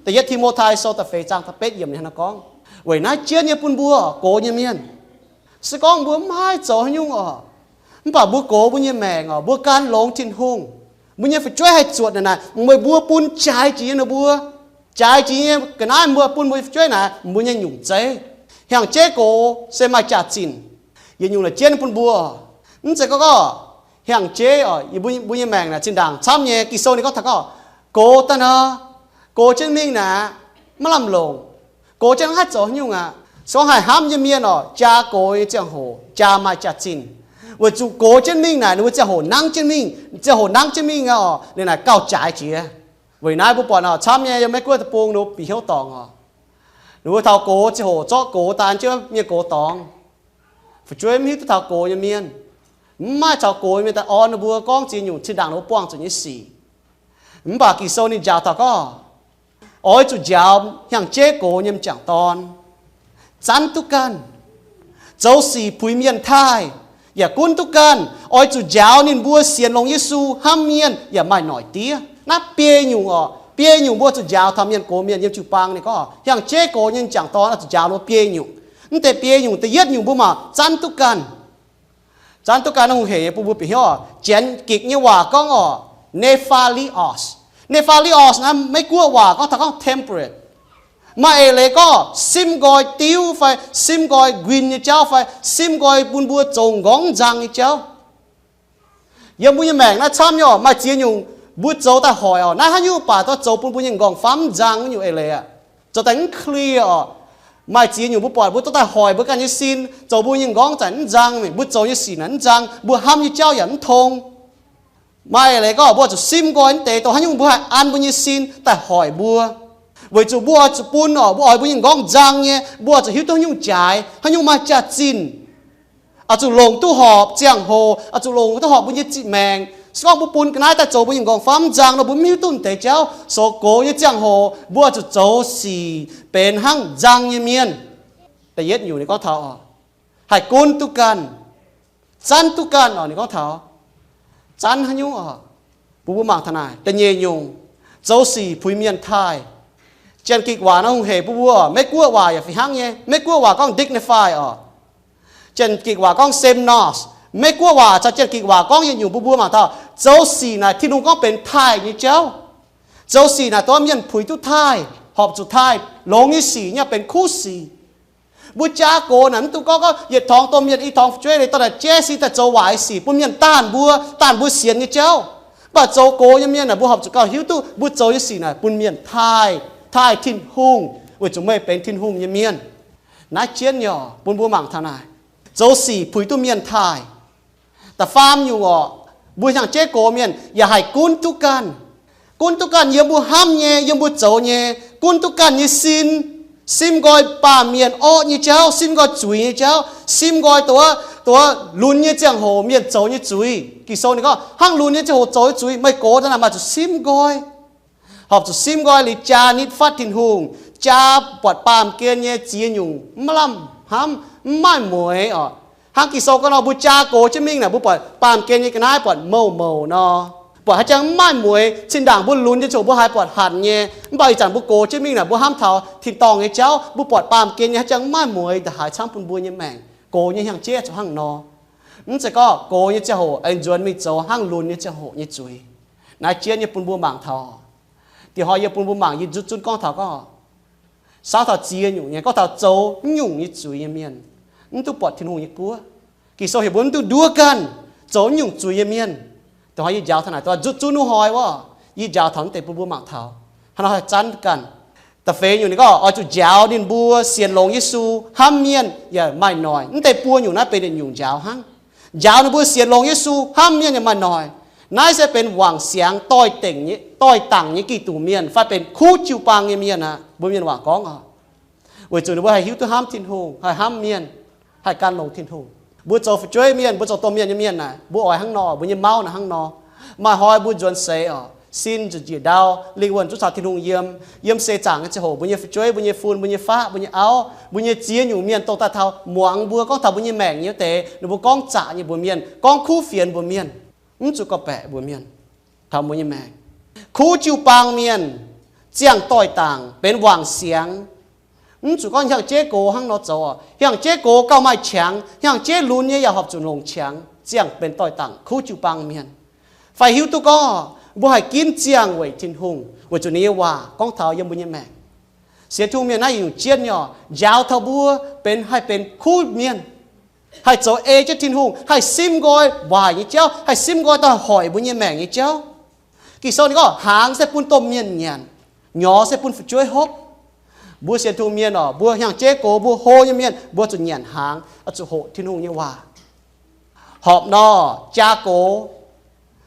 Da'yietv Ti^mo^tai Sou da'feix zaang da'betv yiemc ninh hnangv naaiv gorngv. Weic naaiv jienv nyei bun mbuo gox nyei mienh, se gorngv mbuo mv haih zoux haaix nyungc oc, mv baac mbuo gox mbuo nyei maengc oc, mbuo gan longx Tin-Hungh, mbuo nyei fu'jueiv haih zuotc naaic, naaic meih mbuo bun jaaix jiex nyei ninh mbuo, jaaix jiex nyei ga'naaiv mbuo bun mbuo nyei fu'jueiv naaic, mbuo nyei nyungc zeiv. Hnyangx-jeiv gox se maaih jaax-zinh, yietc nyungc la'jienv bun mbuo. Mv zeiz gorngv, gorngv hnyangx-jeiv oc, mbuo nyei maengc naaic zinh ndaangc camv nyei. Ging-Sou ninh gorngv taux gorngv, gox daaih nor, gox jienv mingh naaic, maiv lamh longc, gox jienv maiv haih zoux haaix nyungc aqv. Se gorngv haih hnamv nyei mienh oc, jaa gox nyei ziangh hoc jaa maaih jaax-zinh, weic zuqc gox jienv mingh naaic ninh mbuo ziangh hoc nangv jienv mingh, ziangh hoc nangv jienv mingh oc, ninh naaic gauh jaaix jiex. Weic naaiv mbuo buatc oc, camv nyei yiem Meiv-Guoqv deic-bung ninh mbuo bieqc hnyouv dorngc oc, ninh mbuo taux gox ziangh hoc zorqv gox daan jienv mienh gox dorngx. Fu'jueiv mv hiuv duqv taux gox nyei mienh, mv maaih caux gox nyei mienh daaih orn ninh mbuo gorngv ziex nyungc zinh ndaangc ninh mbuo buangh zuqc nyei sic. Mv baac Ging-Sou ninh njaaux taux gorngv, oix zuqc njaaux hnyangx-jeiv gox nyei m'jangc dorn, zanv duqv ganh, zoux sic puix mienh taaih, yaac gunv duqv ganh. Oix zuqc njaaux ninh mbuo sienx longx Yesu, hnamv mienh, yaac maaih noic diev. Naaiv biei nyungc oc, biei nyungc mbuo zuqc njaaux taux mienh gox mienh yiem jiu-baang. Ninh gorngv hnyangx-jeiv gox nyei m'jangc dorn oix zuqc njaaux ninh mbuo biei nyungc. Mv deix biei nyungc, da'yietv nyungc mbuo mangc zanv duqv ganh. Zanv duqv ganh naaiv hungh hec nyei bun mbuo bieqc hnyouv oc. Janx-Gikc nyei waac gorngv oc, nephalios. Nephalios naaiv Meiv-Guoqv waac gorngv taux gorngv temperate. Maaih eix leiz gorngv simv nqoi diuv fai simv nqoi nquin nyei jauv fai simv nqoi bun mbuo zoux m'nqorngv mv nzang nyei jauv. Yiem mbuo nyei maengc naaiv camv nyei oc, maaih ziex nyungc mbuo zoux daaih hoic oc, naaiv haaix nyungc baac dorh zoux bun mbuo nyei m'nqorngv-famv mv nzang wuov nyungc eix leiz aqv. Zoux daaih mv clear oc. Maaih ziex nyungc mbuo buatc mbuo zoux daaih hoic mbuo ganh nyei sin, zoux mbuo nyei m'nqorngv zanc mv nzang, mbuo zoux nyei sic naaic mv nzang, mbuo hnamv nyei jauv yaac mv tong. Maaih eix leiz gorngv mbuo zuqc simv nqoi mv deix dongh haaix nyungc mbuo haih an mbuo nyei sin daaih hoic mbuo. Weic zuqc mbuo oix zuqc bun oc, mbuo oix mbuo nyei m'nqorngv nzang nyei, mbuo oix zuqc hiuv duqv haaix nyungc jaaix, haaix nyungc maaih jaax-zinh, oix zuqc longc duqv horpc ziangh hoc, oix zuqc longc duqv horpc mbuo nyei zingh maengc. Se gorngv mbuo bun ga'naaiv daaih zoux mbuo nyei m'nqorngv-famv mv nzang nor, mbuo mv hiuv duqv deix jauv. Zoux gox nyei ziangh hoc mbuo oix zuqc zoux sic benx hnangv nzang nyei mienh. Da'yietv nyungc ninh gorngv taux oc, haih gunv duqv ganh, zanv duqv ganh oc. Ninh gorngv taux zanv haaix nyungc oc? Bun mbuo mangc taux naaic. Da'nyeic nyungc, zoux sic puix mienh taaih. Janx-Gikc waac naaiv hungh hec bun mbuo, Meiv-Guoqv waac yaac fih hnangv nyei. Meiv-Guoqv waac gorngv dignify oc. Janx-Gikc waac gorngv semnos. Meiv-Guoqv waac caux Janx-Gikc waac gorngv yietc nyungc bun mbuo mangc taux zoux sic naaic Tin-Hungh gorngv benx taaih nyei jauv. Zoux sic naaic dongh mienh puix duqv taaih, horpc zuqc taaih, longx nyei sic nyei benx kuv sic. Mbuo jaa gox naaic mv dungx gorngv gorngv yietc torngx domh mienh i torngx fu'jueiv leiz dorh naaic jaiv sin daaih zoux waaic sic bun mienh daanh mbuo, daanh mbuo sienx nyei jauv. Mv baac zoux gox nyei mienh naaic mbuo horpc zuqc gauh hiuv duqv mbuo zoux nyei sic naaic bun mienh taaih, taaih Tin-Hungh, weic zuqc meih benx Tin-Hungh nyei mienh. Naaiv jienv nyei oc, bun mbuo mangc taux naaic, zoux sic puix duqv mienh taaih. Da'faam nyungc oc, mbuo hnyangx-jeiv gox mienh yaac haih gunv duqv ganh. Gunv duqv ganh yiem mbuo hnamv nyei, yiem mbuo zoux nyei, gunv duqv ganh nyei sin. Simv nqoi baamh mienh orqv nyei jauv, simv nqoi zuiz nyei jauv, simv nqoi dongh wuov, dongh wuov lunx nyei ziangh hoc mienh zoux nyei zuiz. Ging-Sou ninh gorngv hnangv lunx nyei ziangh hoc zoux nyei zuiz, meih gox daaih naaic maaih zuqc simv nqoi. Horpc zuqc simv nqoi liuz jaa nitv fatv Tin-Hungh, jaa buatc baamh gen nyei ziex nyungc maiv lamh hnamv, mv maaih mueix oc. Hnangv Ging-Sou gorngv nor, mbuo jaa gox jienv mingh naaic, mbuo buatc baamh gen nyei ga'naaiv buatc mouc mouc nor. Buatc haaix jangx mv maaih mueix. Zinh ndaangc mbuo lunx nyei ziangh hoc mbuo haiz buatc hanc nyei, mv baac ih zanc mbuo gox jienv mingh naaic, mbuo hnamv taux tin-dorngh nyei jauv, mbuo buatc baamh gen nyei haaix jangx mv maaih mueix, ndaaih haaix camv bun mbuo nyei maengc. Gox nyei hnyangx-jeiv zuqc hnangv nor. Mv zeiz gorngv gox nyei ziangh hoc aengx nzuonx mingh zoux hnangv lunx nyei ziangh hoc nyei zuiz. Naaiv jienv nyei bun mbuo mangc taux, diex hnoi yie bun mbuo mangc, yie nzutv zunv gorngv taux gorngv, saauv taux ziex nyungc nyei, gorngv taux zoux mv nyungc nyei zuiz nyei mienh, mv duqv buatc Tin-Hungh nyei guoqv. Ging-Sou heuc mbuo mv duqv nduov ganh zoux mv nyungc zuiz nyei mienh. Dongh hnoi yie njaaux taux naaic, dongh nzutv zunv wuov hnoi wuov, yie njaaux taux mv deix bun mbuo mangc taux. Hnangv nor haih zanv ganh. Da'feix nyungc ninh gorngv oix zuqc njaaux ninh mbuo sienx longx Yesu, hnamv mienh yaac maaih noic. Mv deix buo nyungc naaiv benx yietc nyungc njaaux hnangv. Njaaux ninh mbuo sienx longx Yesu, hnamv mienh yaac maaih noic. Naaiv se benx wangc siangx doix-dangc nyei Giduc mienh fai benx kuv jiu-baang nyei mienh aqv. Mbuo mienh waac gorngv oc, weic zuqc ninh mbuo haih hiuv duqv hnamv Tin-Hungh, haih hnamv mienh, haih gan longx Tin-Hungh. Mbuo zoux fu'jueiv mienh, mbuo zoux domh mienh nyei mienh naaic, mbuo oix hnangv nor, mbuo nyei mauv naaic hnangv nor. Maaih hnoi mbuo nzuonx seix oc, sin njiec ndau, lingh wuonh zungv caux Tin-Hungh yiem. Yiem seix zaangc nyei ziangh hoc mbuo nyei fu'jueiv, mbuo nyei fun, mbuo nyei faqv, mbuo nyei auv, mbuo nyei ziex nyungc mienh dongh daaih taux muangx mbuo gorngv taux mbuo nyei maengc nyei wuov deix, ninh mbuo gorngv zaqc nyei mbuox mienh, gorngv kuv fienx mbuox mienh, mv zuqc gorngv-baeqc mbuox mienh taux mbuo nyei maengc. Kuv jiu-baang mienh ziangh doix-dangc benx wangc siangx. Mv zuqc gorngv hnyangx-jeiv gox hnangv nor zoux oc. Hnyangx-jeiv gox gauh maaih qangx, hnyangx-jeiv lunx nyei yaac horpc zuqc longc qangx, ziangh benx doix-dangc kuv jiu-baang mienh. Fai hiuv duqv gorngv mbuo haih ginv ziangh weic Tin-Hungh weic zuqc ninh nyei waac gorngv taux yiem mbuo nyei maengc. Sienx Tin-Hungh mienh naaiv yietc nyungc jienv nyei oc, njaaux taux mbuo benx haih benx kuv mienh, haih zoux ei jienv Tin-Hungh, haih simv nqoi waaic nyei jauv, haih simv nqoi daaih hoic mbuo nyei maengc nyei jauv. Ging-Sou ninh gorngv hnaangx se bun domh mienh nyanc, nyorx se bun fu'jueiv hopv. Mbuo sienx Tin-Hungh mienh oc, mbuo hnyangx-jeiv gox, mbuo hlo nyei mienh, mbuo zuqc nyanc hnaangx, zuqc hoqc Tin-Hungh nyei waac. Horpc nor jaa gox.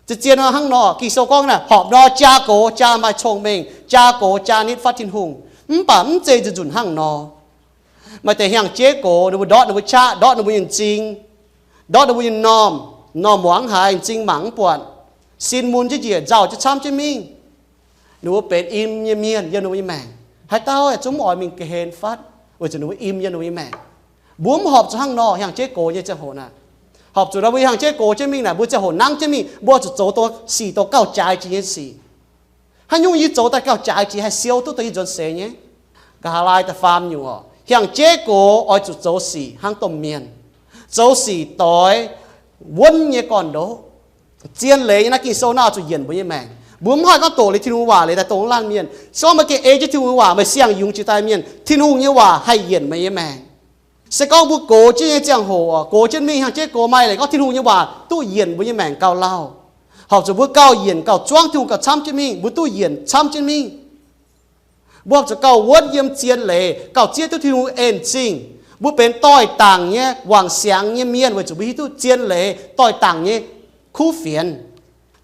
Zien-zien nor hnangv nor, Ging-Sou gorngv naaic, horpc nor jaa gox, jaa maaih cong-mengh, jaa gox jaa nitv fatv Tin-Hungh. Mv baac mv zeiz nzunc-nzunc hnangv nor. Maaih deix hnyangx-jeiv gox, ninh mbuo ndortv ninh mbuo qaqv, ndortv ninh mbuo nyei m'zing, ndortv ninh mbuo nyei m'normh, m'normh muangx haaix, m'zing mangc mv buatc, sin mun jienv njiec, nzauh jienv camv jienv mingh. Ninh mbuo benx im nyei mienh yiem ninh mbuo nyei maengc. Haaix dauh yaac zungv mv oix mingh ga'hlen fatv, weic zuqc ninh mbuo im yiem ninh mbuo nyei maengc. Mbuo mv horpc zuqc hnangv nor, hnyangx-jeiv gox nyei ziangh hoc naaic. Horpc zuqc nor mbuo hnyangx-jeiv gox jienv mingh naaic, mbuo ziangh hoc nangv jienv mingh, mbuo zuqc zoux dongh sic dongh gauh jaaix jiex nyei sic. Haaix nyungc yie zoux daaih gauh jaaix jiex haih siou duqv dongh yie nzuonx seix nyei? Nqa'haav laai da'faam nyungc oc, hnyangx-jeiv gox oix zuqc zoux sic hnangv domh mienh, zoux sic doix wuonv nyei gorn-ndoqv. Zien leiz nyei naaiv Ging-Sou naaiv oix zuqc yienc mbuo nyei maengc. Mbuo mv haih gorngv doqc liuz Tin-Hungh waac leiz daaih dongh laanh mienh. Se gorngv meih gengh ei jienv Tin-Hungh waac, meih siang-yungz jiex daaih mienh, Tin-Hungh nyei waac haih yienc meih nyei maengc. Se gorngv mbuo gox jienv nyei ziangh hoc, gox jienv mingh hnyangx-jeiv gox, maaih leiz gorngv Tin-Hungh nyei waac duqv yienc mbuo nyei maengc gauh lauh. Horpc zuqc mbuo gauh yienc gauh zuangv Tin-Hungh gauh camv jienv mingh, mbuo duqv yienc camv jienv mingh. Mbuo horpc zuqc gauh wuonv yiem zien leiz, gauh zieqv duqv Tin-Hungh en zingh. Mbuo benx doix-dangc nyei, wangc siangx nyei mienh weic zuqc mbuo hiuv duqv zien leiz, doix-dangc nyei kuv fienx.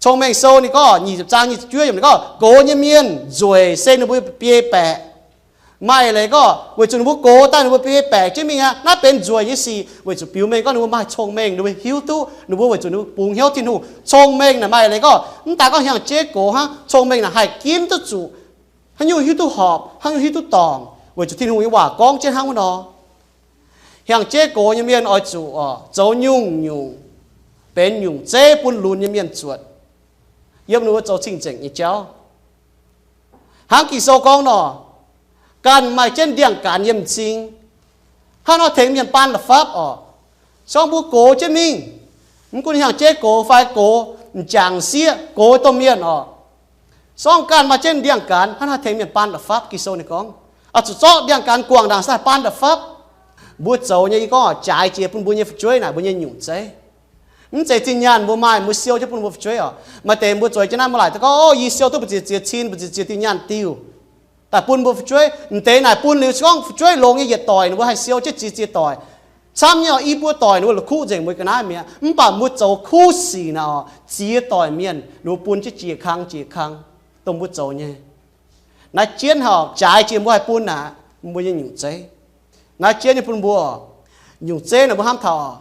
Cong-Mengh Sou ninh gorngv nyic ziepc zaang nyic ziepc juov yiemc ninh gorngv, gox nyei mienh nzueic se ninh mbuo biei baeqc. Maaih leiz gorngv weic zuqc ninh mbuo gox daaih ninh mbuo biei baeqc jienv mingh aqv. Naaiv benx nzueic nyei sic weic zuqc biux mengh gorngv ninh mbuo maaih cong-mengh, ninh mbuo hiuv duqv, ninh mbuo weic zuqc ninh mbuo bungx hnyouv Tin-Hungh. Cong-mengh naaic maaih leiz gorngv mv daaih gorngv hnyangx-jeiv gox hnangv, cong-mengh naaic haih ginv duqv zuqc haaix nyungc hiuv duqv horpc, haaix nyungc hiuv duqv dorngc, weic zuqc Tin-Hungh nyei waac gorngv jienv hnangv wuov nor. Hnyangx-jeiv gox nyei mienh oix zuqc zoux nyungc-nyungc benx nyungc zeiv bun lunx nyei mienh zuotc, yiem ninh mbuo zoux cing-nzengc nyei jauv. Hnangv Ging-Sou gorngv nor, ganh maaih jienv ndiangx-gaanx yiem m'zing, hnangv nor tengx mienh baan la'fapv oc. Se gorngv mbuo gox jienv mingh, mv gunv hnyangx-jeiv gox fai gox m'jangc sieqv, gox domh mienh oc, se gorngv ganh maaih jienv ndiangx-gaanx, hnangv naaiv tengx mienh baan la'fapv. Ging-Sou ninh gorngv, oix zuqc zorqv ndiangx-gaanx guangc ndaangc se haih baan la'fapv. Mbuo zoux nyei, yie gorngv jaaix jiex bun mbuo nyei fu'jueiv naaic mbuo nyei nyungc zeiv. Mv zeiz zinh nyaanh mbuo maaih mbuo siou jienv bun mbuo fu'jueiv oc. Maaih deix mbuo zueiz jienv naaiv, mbuo laaic daaih gorngv, o, yie siou duqv mbu'ziex ziex cin, mbu'ziex ziex diuh nyaanh diuh daaih bun mbuo fu'jueiv. M'deix naaic bun liuz se gorngv fu'jueiv longx nyei yietc doic ninh mbuo haih siou jienv ziex ziex doic. Camv nyei oc, i buo doic ninh mbuo la'kuqv nzengc mbuo ga'naaiv mi'aqv. Mv baac mbuo zoux kuv sic naaic oc, ziex doic mienh ninh mbuo bun jienv jiex kang jiex kang dongh mbuo zoux nyei. Naaiv jienv haic, jaaix jiex mbuo haih bun naaic mbuo nyei nyungc zeiv. Naaiv jienv nyei bun mbuo, nyungc zeiv naaic mbuo hnamv taux oc,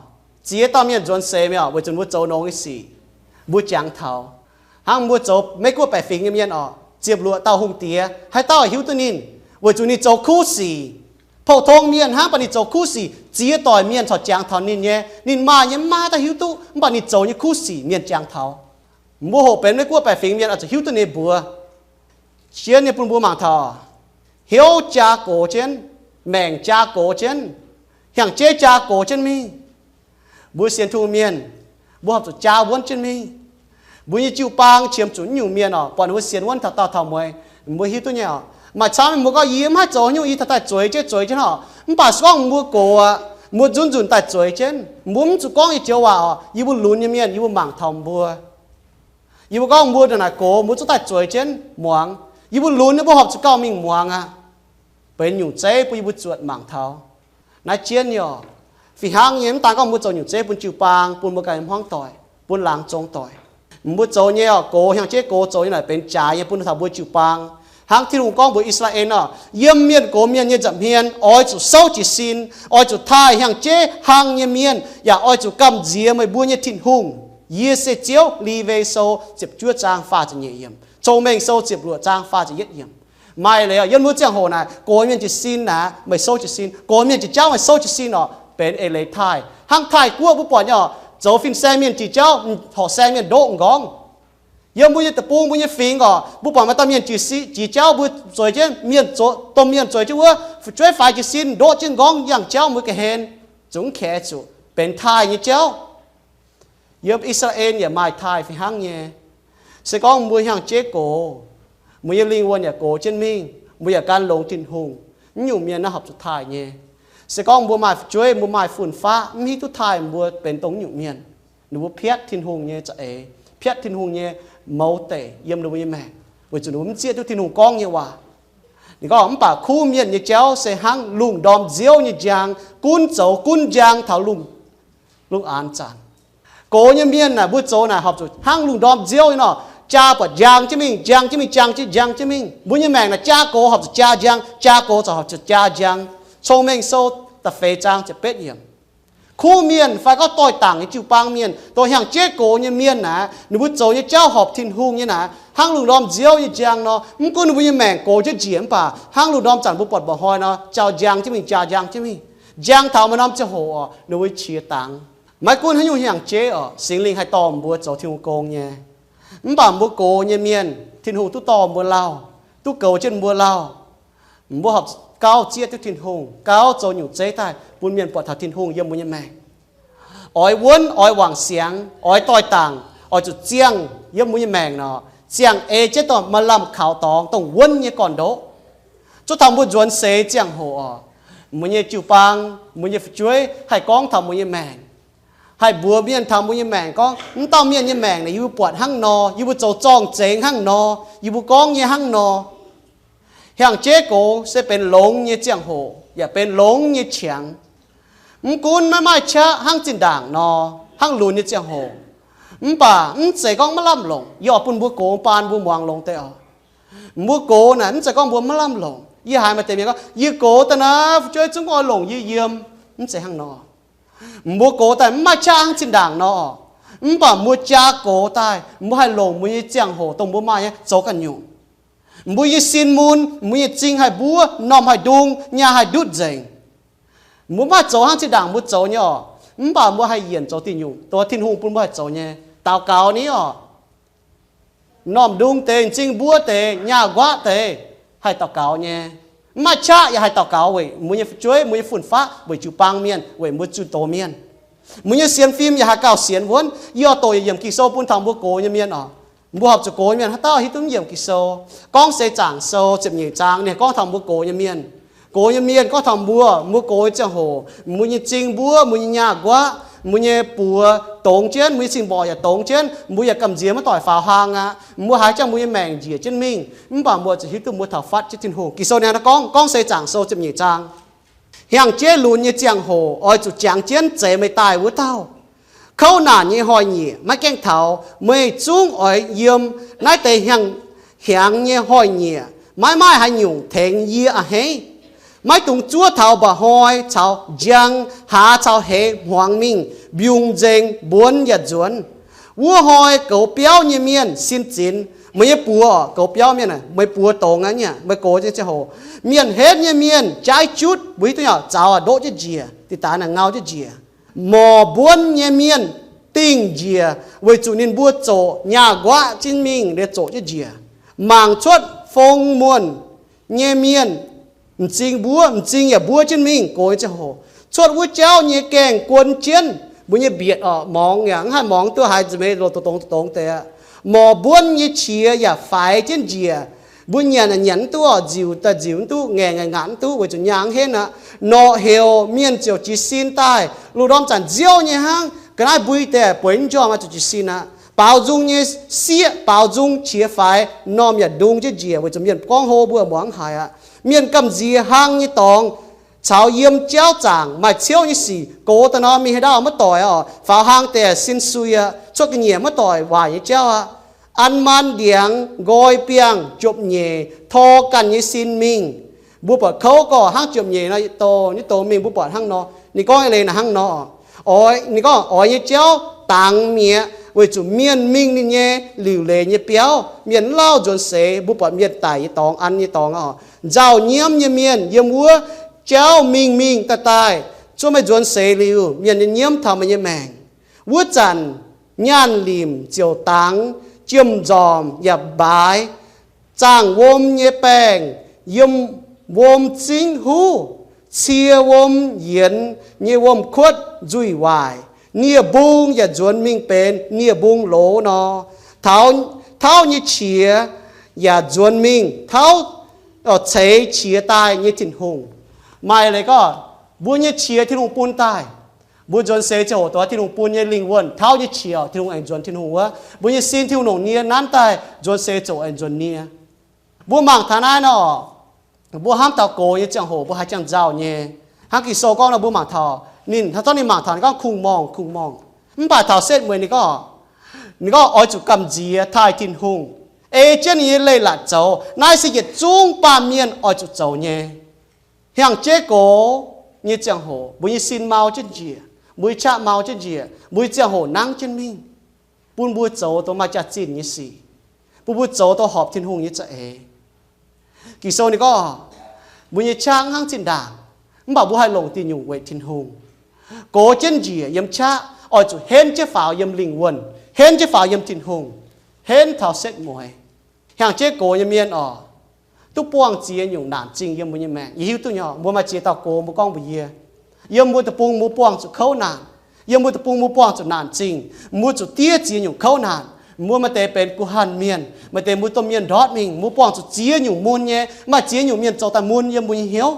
ziex dauh mienh nzuonx seix mi'aqv weic zuqc mbuo zoux nongx nyei sic, mbuo jangx taux. Hnangv mbuo zoux Meiv-Guoqv baeqc fingx nyei mienh oc, ziepc luoqc dauh hungh diex, haaix dauh hiuv duqv ninh, weic zuqc ninh zoux kuv sic. Pou-tong mienh hnangv, mv baac ninh zoux kuv sic, ziex doic mienh corc jangx taux ninh nyei. Ninh maaih nyei mv maaih dauh hiuv duqv, mv baac ninh zoux nyei kuv sic mienh jangx taux. Mbuo hoqc benx Meiv Guoqv baeqc fingx mienh oix zuqc hiuv duqv ninh mbuox jienv nyei bun mbuo mangc taux hnyouv jaa gox jienv, maengc jaa gox jienv, hnyangx-jeiv jaa gox jienv mingh. Mbuo sienx Tin-Hungh mienh, mbuo horpc zuqc jaa wuonv jienv mingh. Mbuo nyei jiu-baang qiemx zuqc nyungc mienh oc, buatc ninh mbuo sienx wuonv taux daauh taux mueiz, mbuo hiuv duqv nyei oc. Maaih camv mienh mbuo gorngv, yie mv haih zoux nyungc, yie taux daaih zueiz jienv zueiz jienv oc. Mv baac se gorngv mbuo gox aqv, mbuo nzunc nzunc daaih zueiz jienv, mbuo mv zuqc gorngv nyei joux waac oc, yie mbuo lunx nyei mienh, yie mbuo mangc taux mbuo, yie mbuo gorngv mbuo ndongc naaic gox, mbuo zungv daaih zueiz jienv muangx. Yie mbuo lunx nyei, mbuo horpc zuqc gauh mingh muangx aqv. Benx nyungc zeiv bun yie mbuo zuotc mangc taux. Naaiv jienv nyei oc. Fih hnangv nyei, mv daan gorngv mbuo zoux nyungc zeiv bun jiu-baang, bun mbuo ganh hmuangv doic, bun laangz zong doic, mbuo zoux nyei oc, gox, hnyangx-jeiv gox zoux nyei naaic benx jaaix nyei bun taux mbuo jiu-baang. Hnangv Tin-Hungh gorngv mbuox I^saa^laa^en oc, yiem mienh gox mienh nyei nza'hmien oix zuqc souv jiez sin, oix zuqc taaih hnyangx-jeiv hlang nyei mienh, yaac oix zuqc gamh nziex meih mbuo nyei Tin-Hungh. Yie se Ziouv. Liwe Sou ziepc juov zaang faah ziepc nyeic yiemc, Cong-Mengh Sou ziepc luoqc zaang faah ziepc yietv yiemc. Maaih leiz oc, yiem mbuo ziangh hoc naaic gox mienh jiez sin naaic meih souv jiez sin, gox mienh jiex jauv meih souv jiez sin oc, benx eix leiz taaih. Hnangv Taiv-Guoqv mbuo buatc nyei oc, zoux fin-saeng mienh jiex jauv, horqc saeng mienh ndoqv m'nqorngv. Yiem mbuo nyei deic-bung, mbuo nyei fingx oc, mbuo buatc maaih dauh mienh jiex si, jiex jauv, mbuo zueiz jienv mienh, domh mienh zueiz jienv wuov, fu'jueiv faix jiez sin, ndoqv jienv m'nqorngv yangh jauv mbuo ga'hlen, zungv kaex zuqc benx taaih nyei jauv. Yiem I^saa^laa^en yaac maaih taaih fih hnangv nyei. Se gorngv mbuo hnyangx-jeiv gox, mbuo nyei lingh wuonh yaac gox jienv mingh, mbuo yaac gan longx Tin-Hungh, naaiv nyungc mienh naaiv horpc zuqc taaih nyei. Se gorngv mbuo maaih fu'jueiv, mbuo maaih fun-faqv, mv hiuv duqv taaih mbuo benx dongh naaiv nyungc mienh, ninh mbuo piatv Tin-Hungh nyei za'eix, piatv Tin-Hungh nyei mouz deic yiem ninh mbuo nyei maengc, weic zuqc ninh mbuo mv zieqv duqv Tin-Hungh gorngv nyei waac. Ninh gorngv, mv baac kuv mienh nyei jauv se hnangv lungh ndorm nziouv nyei njang, gunv zoux gunv njang taux lungh, lungh aanx zanc. Gox nyei mienh naaic, mbuo zoux naaic horpc zuqc hnangv lungh ndorm nziouv nyei nor, jaa buatc njang jienv mingh, njang jienv mingh, njang jienv, njang jienv mingh. Mbuo nyei maengc naaic jaa gox horpc zuqc jaa njang, jaa gox corc horpc zuqc jaa njang. Cong-Mengh Sou da'feix zaang ziepc betv yiemc. Kuv mienh fai gorngv doix-dangc nyei jiu-baang mienh, dongh hnyangx-jeiv gox nyei mienh naaic, ninh mbuo zoux nyei jauv horpc Tin-Hungh nyei naaic, hnangv lungh ndorm nziouv nyei njang nor. Mv gunv ninh mbuo nyei maengc gox jienv njiec, mv baac hnangv lungh ndorm zanc mbuo buatc mba'hnoi nor, jaa njang jienv mingh, jaa njang jienv mingh. Njang taux maaih norm ziangh hoc oc, ninh mbuo qiex dangx. Maiv gunv haaix nyungc hnyangx-jeiv oc, Singx Lingh haih dorh mbuo zoux Tin-Hungh gong nyei. Mv baac mbuo gox nyei mienh, Tin-Hungh duqv dorh mbuo lauh, duqv goux jienv mbuo lauh. Mbuo horpc gauh zieqv duqv Tin-Hungh, gauh zoux nyungc zeiv daaih bun mienh buatc taux Tin-Hungh yiem mbuo nyei maengc. Oix wuonv, oix wangc siangx, oix doix-dangc, oix zuqc ziangh yiem mbuo nyei maengc nor, ziangh ei jienv dongh maaih lamh kaux dorngx, dongh wuonv nyei gorn-ndoqv. Zuov taux mbuo nzuonx seix ziangh hoc oc, mbuo nyei jiu-baang, mbuo nyei fu'jueiv haih gorngv taux mbuo nyei maengc, haih mbuox mienh taux mbuo nyei maengc gorngv, mv dauh mienh nyei maengc naaic yie mbuo buatc hnangv nor, yie mbuo zoux zorng-zengx hnangv nor, yie mbuo gorngv nyei hnangv nor. Hnyangx-jeiv gox se benx longx nyei ziangh hoc yaac benx longx nyei qangx. Mv gunv maiv maaih qaqv hnangv zinh ndaangc nor, hnangv lunx nyei ziangh hoc, mv baac mv zeiz gorngv maiv lamh longc. Yie oix bun mbuo gox baan mbuo muangx longx deix oc. Mbuo gox naaic mv zeiz gorngv mbuo maiv lamh longc. Yie haiz maaih deix mienh gorngv, yie gox daaih naaic fu'jueiv zungv oix longc yie yiem. Mv zeiz hnangv nor. Mbuo gox daaih mv maaih qaqv hnangv zinh ndaangc nor, mv baac mbuo jaa gox daaih mbuo haih longc mbuo nyei ziangh hoc dongh mbuo maaih nyei zoux ganh nyungc. Mbuo nyei sin mun, mbuo nyei m'zing haih mbuov, m'normh haih ndung, nyaah haih ndutv nzengc. Mbuo maiv haih zoux hnangv zinh ndaangc mbuo zoux nyei oc. Mv baac mbuo haih yienc zoux diuh nyungc dongh Tin-Hungh bun mbuo haih zoux nyei. Daux gaux ni oc. M'normh ndung deix, m'zing mbuov deix, nyaah nquaqv deix, haih daux gaux nyei. Mv maaih qaqv yaac haih daux gaux weic mbuo nyei fu'jueiv, mbuo nyei fun-faqv, weic jiu-baang mienh, weic mbuo zunh doz mienh. Mbuo nyei sienx fim yaac haih gauh sienx wuonv. Yie oix doqc yietc yiemc Ging-Sou bun taux mbuo gox nyei mienh oc. Mbuo horpc zuqc gox nyei mienh haaix dauh hiuv duqv yiemc Ging-Sou. Gorngv Seix Zaangc Sou ziepc nyeic zaang ninh gorngv taux mbuo gox nyei mienh. Gox nyei mienh gorngv taux mbuo, mbuo gox nyei ziangh hoc, mbuo nyei m'zing mbuov, mbuo nyei nyaah nquaqv, mbuo nyei buoz dongz jienv, mbuo nyei cing-mborqc yaac dongz jienv, mbuo yaac gamh nziex maiv doic faaux hlang aqv. Mbuo haiz jangx mbuo nyei maengc njiec jienv mingh, mv baac mbuo zuqc hiuv duqv mbuo taux fatv jienv Tin-Hungh. Ging-Sou ninh gorngv, Gorngv Seix Zaangc Sou ziepc nyeic zaang, hnyangx-jeiv lunx nyei ziangh hoc oix zuqc jangx jienv zeix meih daaih wuov dauh. Kouv naanc nyei hnoi-nyieqc maiv gaengh taux, meih zungv oix yiem. Naaiv deix hnyangx, hnyangx nyei hnoi-nyieqc maiv maaih haaix nyungc tengx yie a'hneiv. Maiv dungx zuov taux mba'hnoi caux njang, hlaax caux heix hmuangx mingh, mbiungc nzengc, mbuonx yaac nzuonx. Wuov hnoi goux biauv nyei mienh sin zinx. Meih nyei buoz, goux biauv mienh, meih buoz dongz aqv, meih gox nyei ziangh hoc, mienh henv nyei mienh jaaiv jutv, mbuo hiuv duqv nyei, zaux ndoqv jienv njiec, diqc daaix naaic ngau jienv njiec. Morc mbuonv nyei mienh dingh njiec, weic zuqc ninh mbuo zoqc nyaah nquaqv jienv mingh liuz zoqc jienv njiec. Mangc cuotv fong muonh nyei mienh, m'zing mbuov, m'zing yaac mbuov jienv mingh gox nyei ziangh hoc. Cuotv wuov jauv nyei gaengh guon jienv mbuo nyei mbietc orqc, morngx yaac mv haih morngx duqv haaix nza'hmien, loz-dongx dongx deix aqv. Morc mbuonv nyei qiex yaac faix jienv njiec. Mbuo nyanc yaac nyanc mv duqv orqc, nziuc daaih nziuc mv duqv, ngaengc yaac ngaatc mv duqv, weic zuqc nyaah hnangv henv aqv. Norqc heuc mienh ziouc jiez sin daaih, lungh ndorm zanc nziouv nyei hnangv, ga'naaiv mbui deix bueix mv njormh aqv, zuqc jiez sin aqv. Baaux nzung nyei sieqv, baaux nzung qiex faix, m'normh yaac ndung jienv njiec, weic zuqc mienh gorngv hlo mbuo muangx mv haiz aqv. Mienh gamh nziex hlang nyei dorngx caux yiem jauv zaangc maaih ciouv nyei sic, gox daaih nor mingh haaix ndau maiv doic orqc, faaux hlang deix sin sui aqv, cuotv ga'nyiec maiv doic, waaic nyei jauv aqv. An maan ndiangx nqoi biangh jopv-nyeic tor ganh nyei sin mingh. Mbuo buatc kouv gorqv hnangv jopv-nyeic nor, yietc doz nyei doz mingh, mbuo buatc hnangv nor. Ninh gorngv eix leiz naaic hnangv nor, oix, ninh gorngv oix nyei jauv dangx mi'aqv, weic zuqc mienh mingh ninh nyei liuc leiz nyei biauv, mienh mv lauh nzuonx seix. Mbuo buatc mienh daic nyei dorngx, an nyei dorngx orqc, nzauh nyiemv nyei mienh yiem wuov jauv mingh mingh daaih daaih, zuov meih nzuonx seix liuz, mienh nyei nyiemv taux meih nyei maengc. Wuov zanc nyaanh limc ziouc dangx, jiem-nzormc yaac mbaaix, zaangh wuom nyei baengh yiem wuom zingv huv, cie wuom yienx nyei wuom-kuotv nzuih waaic, nie-mbung yaac nzuonx mingh benx nie-mbung loz nor. Tauv, tauv nyei qiex yaac nzuonx mingh tauv, ceix qiex daaih nyei Tin-Hungh. Maaih leiz gorngv, mbuo nyei qiex Tin-Hungh bun daaih. Mbuo nzuonx seix ziangh hoc dongh Tin-Hungh bun nyei lingh wuonh, tauv nyei qiex Tin-Hungh aengx nzuonx Tin-Hungh wuov. Mbuo nyei sin Tin-Hungh longc nie nanv daaih, nzuonx seix ziouc aengx nzuonx nie. Mbuo mangc taux naaiv nor, mbuo hnamv taux gox nyei ziangh hoc mbuo haaix jangx nzauh nyei. Hnangv Ging-Sou gorngv nor, mbuo mangc taux ninh, hnangv zorqv ninh mangc taux ninh gorngv kungx-morngh, kungx-morngh. Mv baac taux setv mueiz ninh gorngv, ninh gorngv oix zuqc gamh nziex taaih Tin-Hungh, ei jienv ninh nyei leiz-latc zoux. Naaiv se yietc zungv baamh mienh oix zuqc zoux nyei. Hnyangx-jeiv gox nyei ziangh hoc, mbuo nyei sin mau jienv njiec, mbuo nyei qaqv mau jienv njiec, mbuo nyei ziangh hoc nangv jienv mingh, bun mbuo zoux dongh maaih jaax-zinh nyei sic, bun mbuo zoux dongh horpc Tin-Hungh nyei za'eix. Ging-Sou ninh gorngv, mbuo nyei qaqv hnangv zinh ndaangc, mv baac mbuo haih longc diuh nyungc weic Tin-Hungh. Gox jienv njiec yiem qaqv oix zuqc henv jienv faaux yiem lingh wuonh, henv jienv faaux yiem Tin-Hungh, henv taux setv mueiz. Hnyangx-jeiv gox nyei mienh oc, duqv buangh ziex nyungc naanc zingh yiem mbuo nyei maengc. Yie hiuv duqv nyei, mbuo maaih ziex dauh gox mbuo gorngv mbuox yie, yiem mbuo deic-bung mbuo buangh zuqc kouv naanc, yiem mbuo deic-bung mbuo buangh zuqc naanc zingh, mbuo zuqc diev ziex nyungc kouv naanc. Mbuo maaih deix benx guh hanh mienh, maaih deix mbuo domh mienh ndortv mingh, mbuo buangh zuqc ziex nyungc mun nyei, maaih ziex nyungc mienh zoux daaih mun yiem mbuo nyei hnyouv.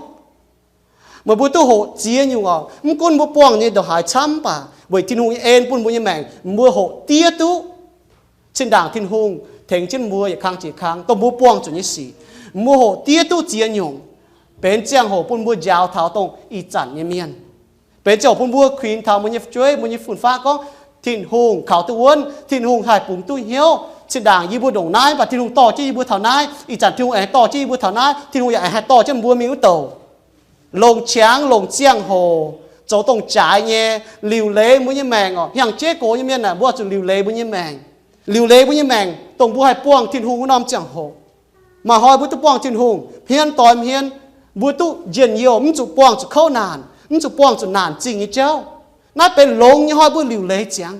Meih mbuo duqv hoqc ziex nyungc oc. Mv gunv mbuo buangh nyei ndongc haaix camv, mv baac weic Tin-Hungh nyei en bun mbuo nyei maengc, mbuo hoqc diev duqv zinh ndaangc Tin-Hungh tengx jienv mbuo yietc kang jiex kang dongh mbuo buangh zuqc nyei sic. Mbuo hoqc diev duqv ziex nyungc, benx ziangh hoc bun mbuo njaaux taux dongh ih zanc nyei mienh, benx ziangh hoc bun mbuo kuinx taux mbuo nyei fu'jueiv, mbuo nyei fun-faqv gorngv, Tin-Hungh kaux duqv wuonv, Tin-Hungh haih bungx duqv hnyouv. Zinh ndaangc yie mbuo ndongc naaiv, mv baac Tin-Hungh dorh jienv yie mbuo taux naaiv, ih zanc Tin-Hungh aengx dorh jienv yie mbuo taux naaiv, Tin-Hungh yaac aengx haih dorh jienv mbuo mingh wuov douc. Longc qangx longc ziangh hoc zoux dongh jaaix nyei liuc leiz mbuo nyei maengc oc. Hnyangx-jeiv gox nyei mienh aah, mbuo zuqc liuc leiz mbuo nyei maengc, liuc leiz mbuo nyei maengc dongh mbuo haih buangh Tin-Hungh wuov norm ziangh hoc. Maaih hnoi mbuo duqv buangh Tin-Hungh hmien doix hmien, mbuo duqv njien-youh, mv zuqc buangh zuqc kouv naanc, mv zuqc buangh zuqc naanc zingh nyei jauv. Naaiv benx longx nyei hnoi mbuo liuc leiz ziangx.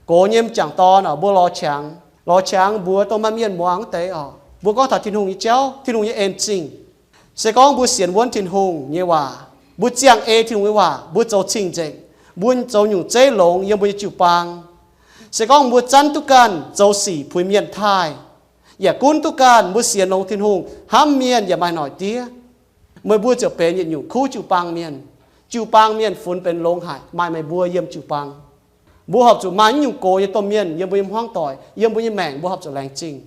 Gox nyei m'jangc dorn oc, mbuo lorz qangx, lorz qangx mbuox dongh maaih mienh muangx wuov deix oc, mbuo gorngv taux Tin-Hungh nyei jauv, Tin-Hungh nyei en zingh. Se gorngv mbuo sienx wuonv Tin-Hungh nyei waac, mbuo ziangh ei Tin-Hungh nyei waac, mbuo zoux cing-nzengc, mbuo zoux nyungc zeiv longx yiem mbuo nyei jiu-baang. Se gorngv mbuo zanv duqv ganh zoux sic puix mienh taaih, yaac gunv duqv ganh mbuo sienx longx Tin-Hungh, hnamv mienh yaac maaih noic diev, meih mbuo ziouc benx yietc nyungc kuv jiu-baang mienh. Jiu-baang mienh funx benx longx haic, maaih meih mbuo yiem jiu-baang. Mbuo horpc zuqc maaih naaiv nyungc gox nyei domh mienh yiem mbuo nyei hmuangv doic, yiem mbuo nyei maengc mbuo horpc zuqc laengz zingh.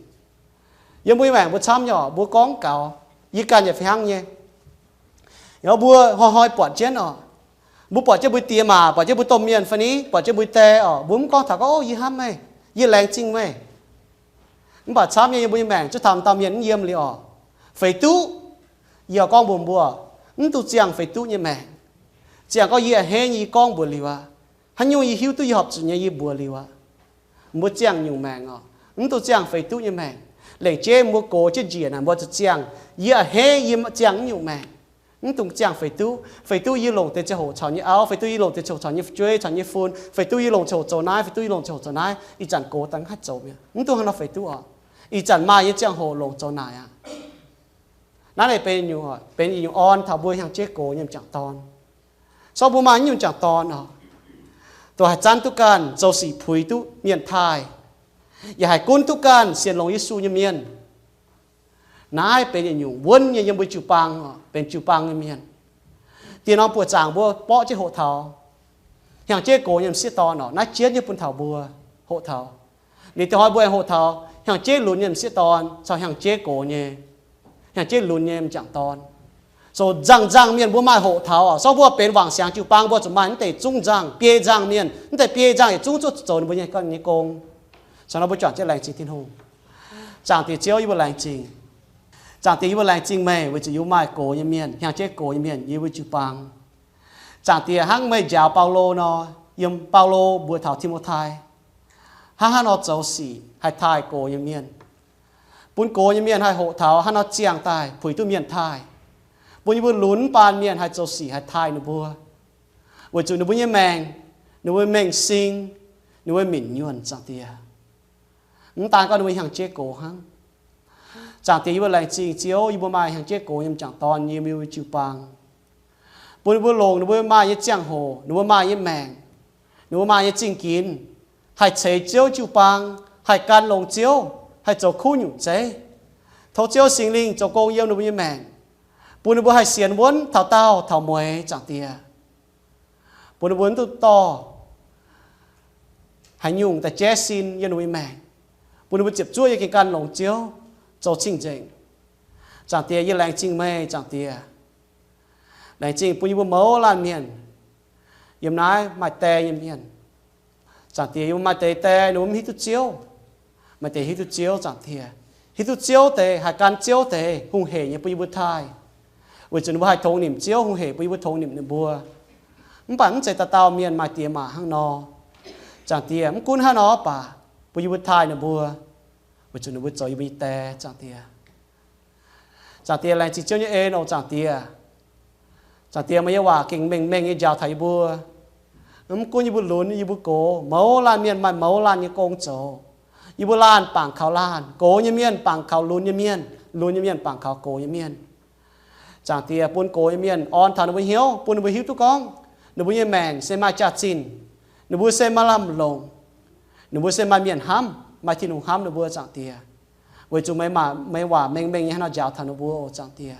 Yiem mbuo nyei maengc mbuo camv nyei oc, mbuo gorngv gaux, yie ganh yaac fih hnangv nyei. Mbuo hnoi-hnoi buatc jienv oc, mbuo buatc jienv mbuo diex maac, buatc jienv mbuo domh mienh fai ni, buatc jienv mbuo die oc, mbuo mv gorngv taux gorngv, Ov, yie hnamv meih, yie laengz zingh meih. Mv baac camv nyei, yiem mbuo nyei maengc zuov taux dauh mienh mv yiem liuz oc. Feix duqv, yie gorngv mbuox mbuo, mv dungx ziangh feix duqv nyei maengc. Ziangh gorngv yie a'hneiv nyei, yie gorngv mbuox liuz aqv. Haaix nyungc yie hiuv duqv yie horpc zuqc nyei yie mbuox liuz aqv. Mbuo ziangh nyungc maengc oc, mv dungx ziangh feix duqv nyei maengc. Lengc jeiv mbuo gox jienv njiec naaic mbuo zuqc ziangh, yie a'hneiv yie ziangh naaiv nyungc maengc. Mv dungx ziangh feix duqv. Feix duqv yie longc deix ziangh hoc caux nyei auv, feix duqv yie longc deix ziangh hoc caux nyei fu'jueiv, caux nyei fun, feix duqv yie longc ziangh hoc zoux naaiv, feix duqv yie longc ziangh hoc zoux naaiv, ih zanc gox daaih mv haih zoux mi'aqv. Mv dungx hnangv nor feix duqv oc. Ih zanc maaih nyei ziangh hoc longc zoux naaic aqv. Naaiv benx nyungc, benx nyungc orn taux mbuo hnyangx-jeiv gox nyei m'jangc dorn. Sortv mbuo maaih nyungc m'jangc dorn oc, dongh haih zanv duqv ganh, zoux sic puix duqv mienh taaih, yaac haih gunv duqv ganh sienx longx Yesu nyei mienh. Naaiv benx yietc nyungc wuonv nyei yiem mbuo jiu-baang, benx jiu-baang nyei mienh. Dieh norm buoqc zaangc mbuo borqv jienv hoqc taux hnyangx-jeiv gox nyei m'sieqv dorn oc. Naaiv jienv nyei bun taux mbuo hoqc taux. Liuz dieh hnoi mbuo aengx hoqc taux hnyangx-jeiv lunx nyei m'sieqv dorn caux hnyangx-jeiv gox nyei, hnyangx-jeiv lunx nyei m'jangc dorn. Zoux nzangc-nzangc mienh mbuo maaih hoqc taux oc. Sortv mbuo benx wangc siangx jiu-baang mbuo zuqc maaih mv deix zungv nzangc, biei nzangc mienh. Mv deix biei nzangc yietc zungv zuqc zoux ninh mbuo nyei gong. Caux nor mbuo juangc jienv laengz zingh Tin-Hungh. Zaangc Diex Ziouv, yie mbuo laengz zingh. Zaangc Diex, yie mbuo laengz zingh meih weic zuqc yie mbuo maaih gox nyei mienh, hnyangx-jeiv gox nyei mienh yiem mbuo jiu-baang. Zaangc Diex, hnangv meih njaaux Baulo nor, yiem Baulo mbuox taux Ti^mo^tai, hnangv haaix nor zoux sic haih taaih gox nyei mienh, bun gox nyei mienh haih hoqc taux hnangv haaix nor ziangh daaih puix duqv mienh taaih, bun yie mbuo lunx mv baan mienh haih zoux sic haih taaih ninh mbuo, weic zuqc ninh mbuo nyei maengc, ninh mbuo mengh sing, ninh mbuo minc nyuonh, Zaangc Diex. Mv daan gorngv ninh mbuo hnyangx-jeiv gox hnangv. Zaangc Diex, yie mbuo laengz zingh Ziouv, yie mbuo maaih hnyangx-jeiv gox nyei m'jangc dorn yiem yie mbuo jiu-baang, bun ninh mbuo longc ninh mbuo maaih nyei ziangh hoc, ninh mbuo maaih nyei maengc, ninh mbuo maaih nyei zingh ginx, haih ceix Ziouv jiu-baang, haih gan longx Ziouv, haih zoux kuv nyungc zeiv. Tov Ziouv Singx Lingh zoux gong yiem ninh mbuo nyei maengc, bun ninh mbuo haih sienx wuonv taux daauh taux mueiz, Zaangc Diex. Bun ninh mbuo mv duqv dorh haaix nyungc daaih jaiv sin yiem ninh mbuo nyei maengc, bun ninh mbuo ziepc zuoqv yiem gengh gan longx Ziouv, zoux cing-nzengc. Zaangc Diex, yie laengz zingh meih, Zaangc Diex. Laengz zingh bun yie mbuo mouz laanh mienh yiem naaiv maaih die nyei mienh. Zaangc Diex, yie mbuo maaih deix die ninh mbuo mv hiuv duqv Ziouv, maaih deix hiuv duqv Ziouv, Zaangc Diex. Hiuv duqv Ziouv deix, haih gan Ziouv deix, hungh hec nyei bun yie mbuo taaih, weic zuqc ninh mbuo haih tongx nimc Ziouv, hungh hec bun yie mbuo tongx nimc ninh mbuo. Mv baac mv zeiz dauh dauh mienh maaih diex maac hnangv nor. Zaangc Diex, mv gunv hnangv nor baac, bun yie mbuo taaih ninh mbuo, weic zuqc ninh mbuo zoux yie mbuo nyei die, Zaangc Diex. Zaangc Diex, laengz zingh Ziouv nyei en oc, Zaangc Diex. Zaangc Diex, meih nyei waac gengh mengh mengh nyei njaaux taux yie mbuo. Mv gunv yie mbuo lunx, yie mbuo gox, mouz laanh mienh maaih mouz laanh nyei gong zoux. Yie mbuo laanh bangc kaux laanh, gox nyei mienh bangc kaux lunx nyei mienh, lunx nyei mienh bangc kaux gox nyei mienh. Zaangc Diex, bun gox nyei mienh orn taux ninh mbuo hnyouv, bun ninh mbuo hiuv duqv gorngv ninh mbuo nyei maengc se maaih jaax-zinh, ninh mbuo se maaih lamh longc, ninh mbuo se maaih mienh hnamv, maaih Tin-Hungh hnamv ninh mbuo, Zaangc Diex. Weic zuqc meih, meih waac mengh mengh nyei hnangv nor njaaux taux ninh mbuo oc, Zaangc Diex.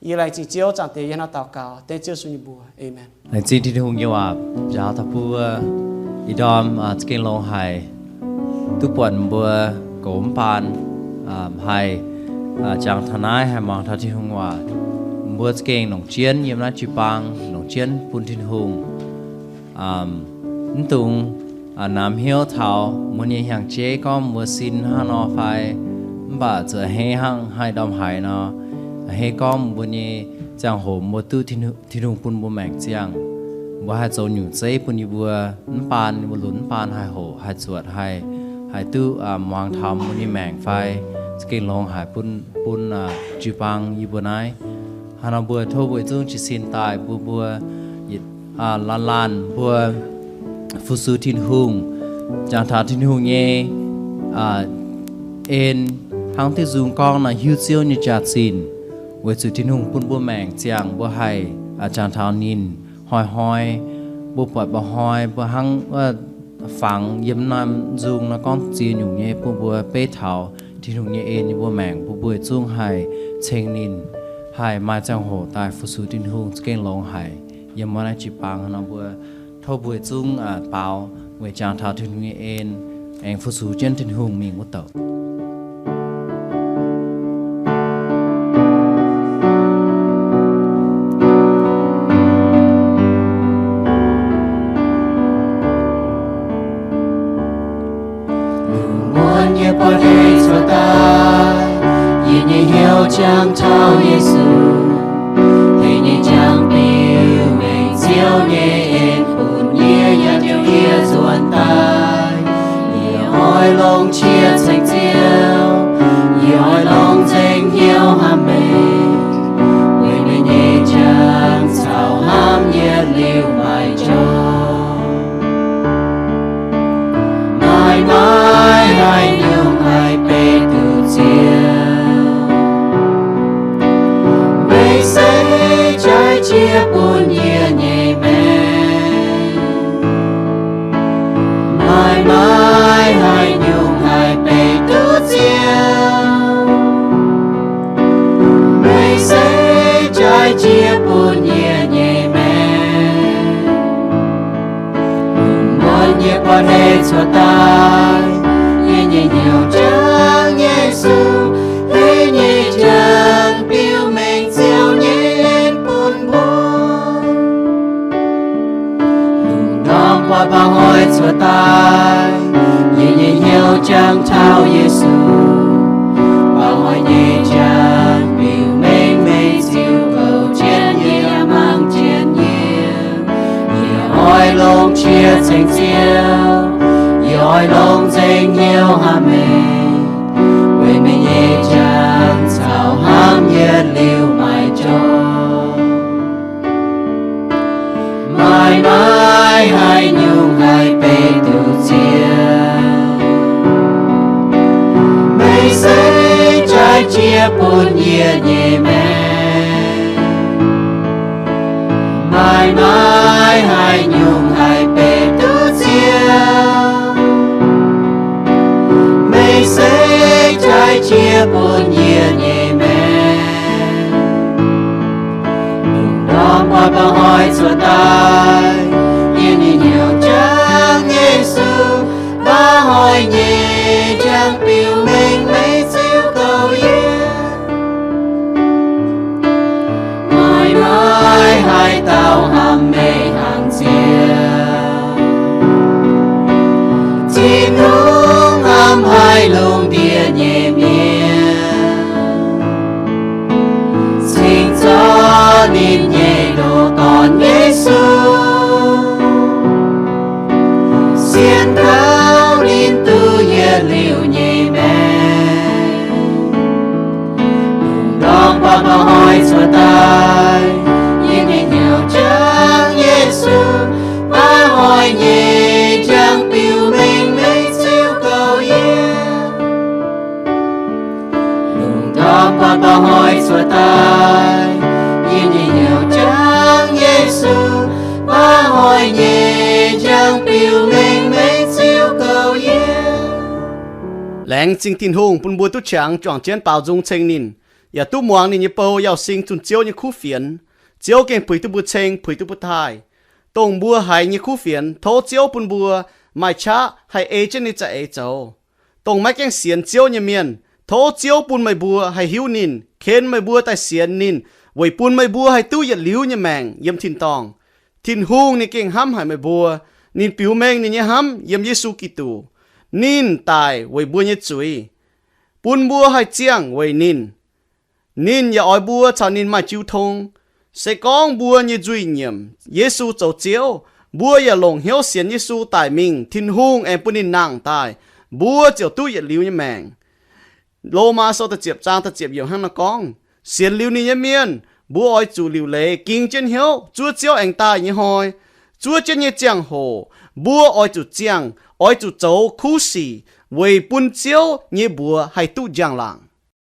Yie laengz zingh Ziouv, Zaangc Diex, yie hnangv nor daux gaux dengv Ziouv Yesu nyei mbuox. Aamen. Laengz zingh Tin-Hungh nyei waac njaaux taux mbuo ih ndorm za'gengh longx haic, duqv buatc mbuo goux mv baan, haih jangx taux naaiv, haih muangx taux Tin-Hungh waac. Mbuo za'gengh longc jienv yiem naaiv jiu-baang, longc jienv bun Tin-Hungh. Mv dungx namx hnyouv taux mbuo nyei hnyangx-jeiv gorngv mbuo sin hnangv nor fai, mv baac zuqc a'hneiv hnangv haih ndorm haaix nor, a'hneiv gorngv mbuo nyei ziangh hoc mbuo duqv Tin-Hungh bun mbuo maengc ziangh, mbuo haih zoux nyungc zeiv bun yie mbuo mv baan, yie mbuo lunx mv baan haih hoqc, haih zuotc, haih, haih duqv muangx taux mbuo nyei maengc fai. Za'gengh longx haic bun, bun jiu-baang yie mbuo naaiv. Hnangv nor mbuo tov mbuo zungv jiez sin daaih bun mbuo laanh laanh mbuo fu-sux Tin-Hungh, jangx taux Tin-Hungh nyei en, hnangv diuh nzung gorngv nor, hiuv Ziouv nyei jaax-zinh, weic zuqc Tin-Hungh bun mbuo maengc ziangh mbuo haih jangx taux ninh. Hnoi-hnoi mbuo buatc mba'hnoi mbuo hnangv fangx yiem naaiv nzung nor gorngv ziex nyungc nyei bun mbuo beiv taux Tin-Hungh nyei en yiem mbuo maengc, bun mbuo zungv haih ceng ninh, haih maaih ziangh hoc daaih fu-sux Tin-Hungh. Za'gengh longx haic yiem wuov naaiv jiu-baang nor mbuo tov mbuo zungv baaux weic jangx taux Tin-Hungh nyei en, aengx fu-sux jienv Tin-Hungh mingh wuov douc. Lungh muonz yie buatc deix cuotv daaih, yie nyei hnyouv jangx taux Yesu, deix nyei jangx biux mengh Ziouv nyei en bun yie, yaac ziouc yie nzuonx daaih. Yie oix longc qiex ceng Ziouv, yie oix longc nzengc hnyouv hnamv meih, weic meih Haaix nyungc haih beiv duqv Ziouv? Meih se jaaix jiex bun yie nyei maengc. Maaih, maaih haaix nyungc haih beiv duqv Ziouv? Meih se jaaix jiex bun yie nyei maengc. Lungh muonz yie buatc hei cuotv daaih, yie nyei hnyouv jangx Yesu, hei nyei jangx biux mengh Ziouv nyei en bun mbuo. Lungh ndorm buatc mba'hnoi cuotv daaih, yie nyei hnyouv jangx taux Yesu, mba'hnoi nyei jangx biux mengh meih ziux kouv jienv yie, mangc jienv yie. Yie oix longc qiex ceng Ziouv, yie oix longc nzengc hnyouv hnamv meih, weic meih nyei jangx caux hnamv yietc liuz maiv jorm. Maaih, maaih haaix nyungc haih beiv duqv Ziouv? Meih se jaaix jiex bun yie nyei maengc. Maaih, maaih haaix nyungc haih beiv duqv Ziouv? Meih se jaaix jiex bun yie nyei maengc. Lungh ndorm buatc mba'hnoi cuotv daaih, yie nyei hnyouv jangx Yesu, mba'hnoi nyei jangx biux mengh meih ziux kouv yie. Maaih, maaih haaix dauh hnamv meih hnangv Ziouv? Tin-Hungh hnamv haic lungh ndiev nyei mienh, cingx zorqv ninh nyei ndoqc Dorn, Yesu, sienx kaux ninh duqv yietc liuz nyei maengc. Lungh ndorm buatc mba'hnoi cuotv daaih, yie nyei hnyouv jangx Yesu, mba'hnoi nyei jangx biux mengh meih ziux kouv yie. Lungh ndorm buatc mba'hnoi cuotv daaih, yie nyei hnyouv jangx Yesu, mba'hnoi nyei jangx biux mengh meih ziux kouv yie. Laengz zingh Tin-Hungh bun mbuo duqv qangx juangc jienv baaux nzung ceng ninh, yaac duqv muangx ninh nyei bou Yauh Sing zunh Ziouv nyei kuv fienx. Ziouv gengh puix duqv mbuo ceng, puix duqv mbuo taaih. Dongh mbuo haiz nyei kuv fienx, tov Ziouv bun mbuo maaih qaqv haih ei jienv ninh nyei za'eix zoux. Dongh maiv gaengh sienx Ziouv nyei mienh, tov Ziouv bun meih mbuo haih hiuv ninh, ken meih mbuo daaih sienx ninh, weic bun meih mbuo haih duqv yietc liuz nyei maengc yiem tin-dorngh. Tin-Hungh ninh gengh hnamv haic meih mbuo. Ninh biux mengh ninh nyei hnamv yiem Yesu Giduc. Ninh daic weic mbuo nyei zuiz, bun mbuo haih ziangh weic ninh. Ninh yaac oix mbuo caux ninh maaih jiu tong. Se gorngv mbuo nyei nzuih nyiemc Yesu zoux Ziouv, mbuo yaac longc hnyouv sienx Yesu daic mingh, Tin-Hungh aengx bun ninh nangh daaih, mbuo ziouc duqv yietc liuz nyei maengc. Lomaa Sou da'ziepc zaang da'ziepc yiemc hnangv naaiv gorngv, sienx liuz ninh nyei mienh, mbuo oix zuqc liuc leiz ging jienv hnyouv zuov Ziouv aengx daaih nyei hnoi. Zuov jienv nyei ziangh hoc mbuo oix zuqc ziangh, oix zuqc zoux kuv sic weic bun Ziouv nyei mbuox haih duqv njang-laangc.